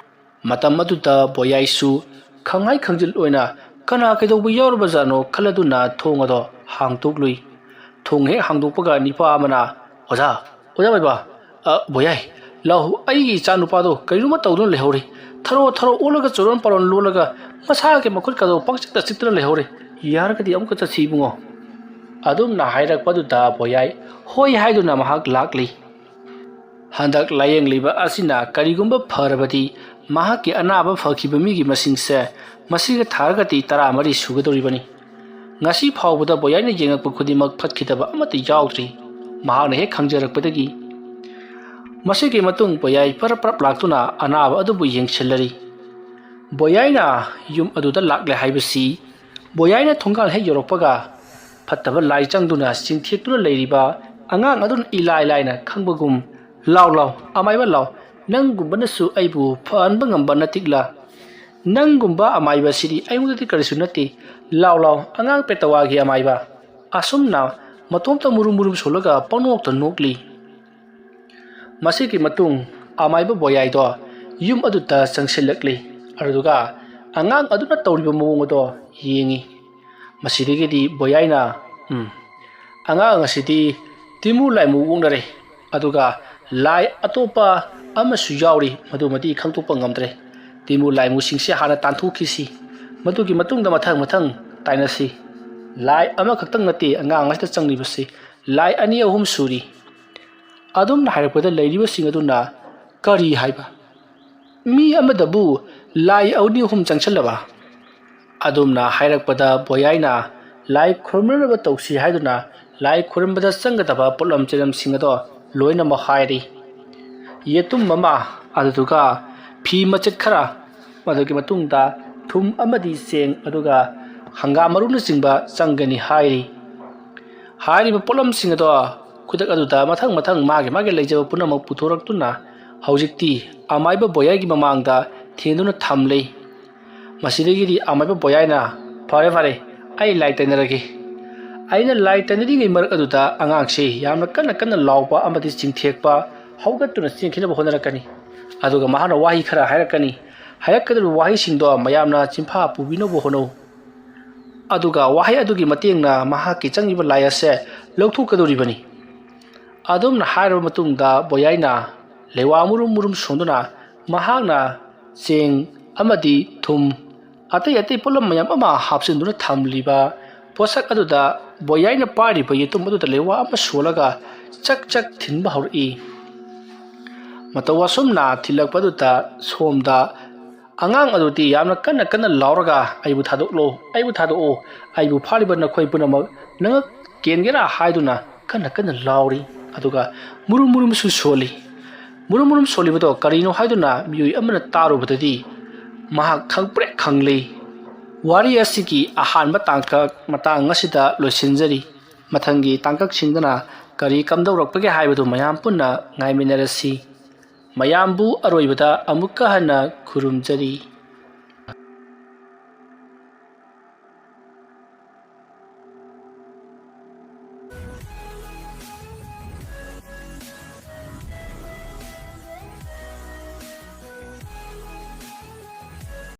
ꯃꯇꯝ ꯑꯗꯨꯗ ꯕꯣꯌꯥꯏꯁꯨ ꯈꯪꯍꯥꯏ ꯈꯪꯖꯤꯜ ꯑꯣꯏꯅ ꯀꯅꯥ ꯀꯩꯗꯧꯕ ꯌꯥꯎꯔꯕꯖꯥꯠꯅꯣ ꯈꯜꯂꯗꯨꯅ ꯊꯣꯡ ꯑꯗꯣ ꯍꯥꯡꯗꯣꯛꯂꯨꯏ꯫ ꯊꯣꯡ ꯍꯦꯛ ꯍꯥꯡꯗꯣꯛꯄꯒ ꯅꯤꯄꯥ ꯑꯃꯅ, "ꯑꯣꯖꯥ, ꯑꯣꯖꯥ ꯃꯥꯏꯕ, ꯑ, ꯕꯣꯌꯥꯏ, ꯂꯥꯎ, ꯑꯩꯒꯤ ꯏꯆꯥ ꯅꯨꯄꯥꯗꯣ ꯀꯔꯤꯅꯣꯃ ꯇꯧꯗꯨꯅ ꯂꯩꯍꯧꯔꯦ꯫ ꯊꯔꯣ ꯊꯔꯣ ꯑꯣꯜꯂꯒ ꯆꯨꯔꯣꯟ ꯄꯥꯔꯣꯟ ꯂꯣꯜꯂꯒ ꯃꯁꯥꯒꯤ ꯃꯈꯨꯠꯀꯗꯣ ꯄꯪꯆꯤꯛꯇ ꯆꯤꯛꯇꯨꯅ ꯂꯩꯍꯧꯔꯦ꯫ ꯌꯥꯔꯒꯗꯤ ꯑꯃꯨꯛꯀ ꯆꯠꯁꯤ ꯏꯕꯨꯡꯉꯣ꯫ ꯑꯗꯨꯝꯅ ꯍꯥꯏꯔꯛꯄꯗꯨꯗ ꯕꯣꯌꯥꯏ ꯍꯣꯏ ꯍꯥꯏꯗꯨꯅ ꯃꯍꯥꯛ ꯂꯥꯛꯂꯤ꯫ ꯍꯟꯗꯛ ꯂꯥꯌꯦꯡꯂꯤꯕ ꯑꯁꯤꯅ ꯀꯔꯤꯒꯨꯝꯕ ꯐꯔꯕꯗꯤ ꯃꯍꯥꯛꯀꯤ ꯑꯅꯥꯕ ꯐꯈꯤꯕ ꯃꯤꯒꯤ ꯃꯁꯤꯡꯁꯦ ꯃꯁꯤꯒ ꯊꯥꯔꯒꯗꯤ ꯇꯔꯥꯃꯔꯤ ꯁꯨꯒꯗꯧꯔꯤꯕꯅꯤ꯫ ꯉꯁꯤ ꯐꯥꯎꯕꯗ ꯕꯣꯌꯥꯏꯅ ꯌꯦꯡꯉꯛꯄ ꯈꯨꯗꯤꯡꯃꯛ ꯐꯠꯈꯤꯗꯕ ꯑꯃꯠꯇ ꯌꯥꯎꯗ꯭ꯔꯤ꯫ ꯃꯍꯥꯛꯅ ꯍꯦꯛ ꯈꯪꯖꯔꯛꯄꯗꯒꯤ꯫ ꯃꯁꯤꯒꯤ ꯃꯇꯨꯡ ꯕꯣꯌꯥꯏ ꯄꯔꯞ ꯄꯔꯞ ꯂꯥꯛꯇꯨꯅ ꯑꯅꯥꯕ ꯑꯗꯨꯕꯨ ꯌꯦꯡꯁꯤꯜꯂꯔꯤ꯫ ꯕꯣꯌꯥꯏꯅ ꯌꯨꯝ ꯑꯗꯨꯗ ꯂꯥꯛꯂꯦ ꯍꯥꯏꯕꯁꯤ ꯕꯣꯌꯥꯏꯅ ꯊꯣꯡꯒꯥꯜ ꯍꯦꯛ ꯌꯧꯔꯛꯄꯒ ꯐꯠꯇꯕ ꯂꯥꯏ ꯆꯪꯗꯨꯅ ꯆꯤꯡꯊꯦꯛꯇꯨꯅ ꯂꯩꯔꯤꯕ ꯑꯉꯥꯡ ꯑꯗꯨꯅ ꯏꯂꯥꯏ ꯂꯥꯏꯅ ꯈꯪꯕꯒꯨꯝ, "ꯂꯥꯎ ꯂꯥꯎ, ꯑꯃꯥꯏꯕ ꯂꯥꯎ, ꯅꯪꯒꯨꯝꯕꯅꯁꯨ ꯑꯩꯕꯨ ꯐꯍꯟꯕ ꯉꯝꯕ ꯅꯠꯇꯤꯛꯂꯥ? ꯅꯪꯒꯨꯝꯕ ꯑꯃꯥꯏꯕꯁꯤꯗꯤ ꯑꯩꯉꯣꯟꯗꯗꯤ ꯀꯔꯤꯁꯨ ꯅꯠꯇꯦ꯫ ꯂꯥꯎ ꯂꯥꯎ, ꯑꯉꯥꯡ ꯄꯦꯇꯋꯥꯒꯤ ꯑꯃꯥꯏꯕ"꯫ ꯑꯁꯨꯝꯅ ꯃꯇꯣꯝꯇ ꯃꯨꯔꯨꯝ ꯃꯨꯔꯨꯝ ꯁꯣꯜꯂꯒ ꯄꯪꯅꯣꯛꯇ ꯅꯣꯛꯂꯤ꯫ ꯃꯁꯤꯒꯤ ꯃꯇꯨꯡ ꯑꯃꯥꯏꯕ ꯕꯣꯌꯥꯏꯗꯣ ꯌꯨꯝ ꯑꯗꯨꯗ ꯆꯪꯁꯤꯜꯂꯛꯂꯤ꯫ ꯑꯗꯨꯗꯨꯒ ꯑꯉꯥꯡ ꯑꯗꯨꯅ ꯇꯧꯔꯤꯕ ꯃꯑꯣꯡ ꯑꯗꯣ ꯌꯦꯡꯉꯤ꯫ ꯃꯁꯤꯗꯒꯤꯗꯤ ꯕꯣꯌꯥꯏꯅ, "ꯎꯝ, ꯑꯉꯥꯡ ꯑꯁꯤꯗꯤ ꯇꯤꯃꯨ ꯂꯥꯏꯃꯨ ꯑꯣꯛꯅꯔꯦ, ꯑꯗꯨꯒ ꯂꯥꯏ ꯑꯇꯣꯞꯄ ꯑꯃꯁꯨ ꯌꯥꯎꯔꯤ, ꯃꯗꯨꯃꯗꯤ ꯈꯪꯗꯣꯛꯄ ꯉꯝꯗ꯭ꯔꯦ꯫ ꯇꯤꯃꯨ ꯂꯥꯏꯃꯨꯁꯤꯡꯁꯦ ꯍꯥꯟꯅ ꯇꯥꯟꯊꯣꯛꯈꯤꯁꯤ, ꯃꯗꯨꯒꯤ ꯃꯇꯨꯡꯗ ꯃꯊꯪ ꯃꯊꯪ ꯇꯥꯏꯅꯁꯤ꯫ ꯂꯥꯏ ꯑꯃꯈꯛꯇꯪ ꯅꯠꯇꯦ ꯑꯉꯥꯡ ꯑꯁꯤꯗ ꯆꯪꯂꯤꯕꯁꯤ, ꯂꯥꯏ ꯑꯅꯤ ꯑꯍꯨꯝ ꯁꯨꯔꯤ"꯫ ꯑꯗꯨꯝꯅ ꯍꯥꯏꯔꯛꯄꯗ ꯂꯩꯔꯤꯕꯁꯤꯡ ꯑꯗꯨꯅ, "ꯀꯔꯤ ꯍꯥꯏꯕ? ꯃꯤ ꯑꯃꯗꯕꯨ ꯂꯥꯏ ꯑꯅꯤ ꯑꯍꯨꯝ ꯆꯪꯁꯤꯜꯂꯕ?" ꯑꯗꯨꯝꯅ ꯍꯥꯏꯔꯛꯄꯗ ꯕꯣꯌꯥꯏꯅ ꯂꯥꯏ ꯈꯨꯔꯨꯝꯅꯅꯕ ꯇꯧꯁꯤ ꯍꯥꯏꯗꯨꯅ ꯂꯥꯏ ꯈꯨꯔꯨꯝꯕꯗ ꯆꯪꯒꯗꯕ ꯄꯣꯠꯂꯝ ꯆꯩꯂꯝꯁꯤꯡ ꯑꯗꯣ ꯂꯣꯏꯅꯃꯛ ꯍꯥꯏꯔꯤ꯫ ꯌꯦꯇꯨꯝ ꯑꯃ, ꯑꯗꯨꯗꯨꯒ ꯐꯤ ꯃꯆꯦꯠ ꯈꯔ, ꯃꯗꯨꯒꯤ ꯃꯇꯨꯡꯗ ꯊꯨꯝ ꯑꯃꯗꯤ ꯆꯦꯡ, ꯑꯗꯨꯒ ꯍꯪꯒꯥꯝ ꯃꯔꯨꯅꯆꯤꯡꯕ ꯆꯪꯒꯅꯤ ꯍꯥꯏꯔꯤ꯫ ꯍꯥꯏꯔꯤꯕ ꯄꯣꯠꯂꯝꯁꯤꯡ ꯑꯗꯣ ꯈꯨꯗꯛ ꯑꯗꯨꯗ ꯃꯊꯪ ꯃꯊꯪ ꯃꯥꯒꯤ ꯃꯥꯒꯤ ꯂꯩꯖꯕ ꯄꯨꯝꯅꯃꯛ ꯄꯨꯊꯣꯔꯛꯇꯨꯅ ꯍꯧꯖꯤꯛꯇꯤ ꯑꯃꯥꯏꯕ ꯕꯣꯌꯥꯏꯒꯤ ꯃꯃꯥꯡꯗ ꯊꯦꯡꯗꯨꯅ ꯊꯝꯂꯦ꯫ ꯃꯁꯤꯗꯒꯤꯗꯤ ꯑꯃꯥꯏꯕ ꯕꯣꯌꯥꯏꯅ, "ꯐꯔꯦ, ꯐꯔꯦ, ꯑꯩ ꯂꯥꯏ ꯇꯩꯅꯔꯒꯦ"꯫ ꯑꯩꯅ ꯂꯥꯏ ꯇꯩꯅꯔꯤꯉꯩ ꯃꯔꯛ ꯑꯗꯨꯗ ꯑꯉꯥꯡꯁꯤ ꯌꯥꯝꯅ ꯀꯟꯅ ꯀꯟꯅ ꯂꯥꯎꯕ ꯑꯃꯗꯤ ꯆꯤꯡꯊꯦꯛꯄ ꯍꯧꯒꯠꯇꯨꯅ ꯆꯦꯟꯈꯤꯅꯕ ꯍꯣꯠꯅꯔꯛꯀꯅꯤ꯫ ꯑꯗꯨꯒ ꯃꯍꯥꯛꯅ ꯋꯥꯍꯩ ꯈꯔ ꯍꯥꯏꯔꯛꯀꯅꯤ꯫ ꯍꯥꯏꯔꯛꯀꯗꯧꯔꯤꯕ ꯋꯥꯍꯩꯁꯤꯡꯗꯣ ꯃꯌꯥꯝꯅ ꯆꯤꯟꯐꯥ ꯄꯨꯕꯤꯅꯕ ꯍꯣꯠꯅꯧ꯫ ꯑꯗꯨꯒ ꯋꯥꯍꯩ ꯑꯗꯨꯒꯤ ꯃꯇꯦꯡꯅ ꯃꯍꯥꯛꯀꯤ ꯆꯪꯂꯤꯕ ꯂꯥꯏ ꯑꯁꯦ ꯂꯧꯊꯣꯛꯀꯗꯧꯔꯤꯕꯅꯤ꯫ ꯑꯗꯨꯝꯅ ꯍꯥꯏꯔꯕ ꯃꯇꯨꯡꯗ ꯕꯣꯌꯥꯏꯅ ꯂꯩꯋꯥ ꯃꯨꯔꯨꯝ ꯃꯨꯔꯨꯝ ꯁꯣꯟꯗꯨꯅ ꯃꯍꯥꯛꯅ ꯆꯦꯡ ꯑꯃꯗꯤ ꯊꯨꯝ ꯑꯇꯩ ꯑꯇꯩ ꯄꯣꯠꯂꯝ ꯃꯌꯥꯝ ꯑꯃ ꯍꯥꯞꯆꯤꯟꯗꯨꯅ ꯊꯝꯂꯤꯕ ꯄꯣꯠꯁꯛ ꯑꯗꯨꯗ ꯕꯣꯌꯥꯏꯅ ꯄꯥꯏꯔꯤꯕ ꯌꯦꯇꯨꯝ ꯑꯗꯨꯗ ꯂꯩꯋꯥ ꯑꯃ ꯁꯣꯜꯂꯒ ꯆꯛ ꯆꯛ ꯊꯤꯟꯕ ꯍꯧꯔꯛꯏ꯫ ꯃꯇꯧ ꯑꯁꯨꯝꯅ ꯊꯤꯜꯂꯛꯄ ꯑꯗꯨꯗ ꯁꯣꯝꯗ ꯑꯉꯥꯡ ꯑꯗꯨꯗꯤ ꯌꯥꯝꯅ ꯀꯟꯅ ꯀꯟꯅ ꯂꯥꯎꯔꯒ, "ꯑꯩꯕꯨ ꯊꯥꯗꯣꯛꯂꯣ, ꯑꯩꯕꯨ ꯊꯥꯗꯣꯛꯑꯣ, ꯑꯩꯕꯨ ꯐꯥꯔꯤꯕ ꯅꯈꯣꯏ ꯄꯨꯝꯅꯃꯛ ꯅꯉꯛ ꯀꯦꯟꯒꯦꯔꯥ?" ꯍꯥꯏꯗꯨꯅ ꯀꯟꯅ ꯀꯟꯅ ꯂꯥꯎꯔꯤ꯫ ꯑꯗꯨꯒ ꯃꯨꯔꯨꯝ ꯃꯨꯔꯨꯝꯁꯨ ꯁꯣꯜꯂꯤ꯫ ꯃꯨꯔꯨꯝ ꯃꯨꯔꯨꯝ ꯁꯣꯜꯂꯤꯕꯗꯣ ꯀꯔꯤꯅꯣ ꯍꯥꯏꯗꯨꯅ ꯃꯤꯑꯣꯏ ꯑꯃꯅ ꯇꯥꯔꯨꯕꯗꯗꯤ ꯃꯍꯥꯛ ꯈꯪꯄ꯭ꯔꯦꯛ ꯈꯪꯂꯤ꯫ ꯋꯥꯔꯤ ꯑꯁꯤꯒꯤ ꯑꯍꯥꯟꯕ ꯇꯥꯡꯀꯛ ꯃꯇꯥꯡ ꯑꯁꯤꯗ ꯂꯣꯏꯁꯤꯟꯖꯔꯤ꯫ ꯃꯊꯪꯒꯤ ꯇꯥꯡꯀꯛꯁꯤꯡꯗꯅ ꯀꯔꯤ ꯀꯝꯗꯧꯔꯛꯄꯒꯦ ꯍꯥꯏꯕꯗꯨ ꯃꯌꯥꯝ ꯄꯨꯟꯅ ꯉꯥꯏꯃꯤꯟꯅꯔꯁꯤ꯫ ꯃꯌꯥꯝꯕꯨ ꯑꯔꯣꯏꯕꯗ ꯑꯃꯨꯛꯀ ꯍꯟꯅ ꯈꯨꯔꯨꯝꯖꯔꯤ꯫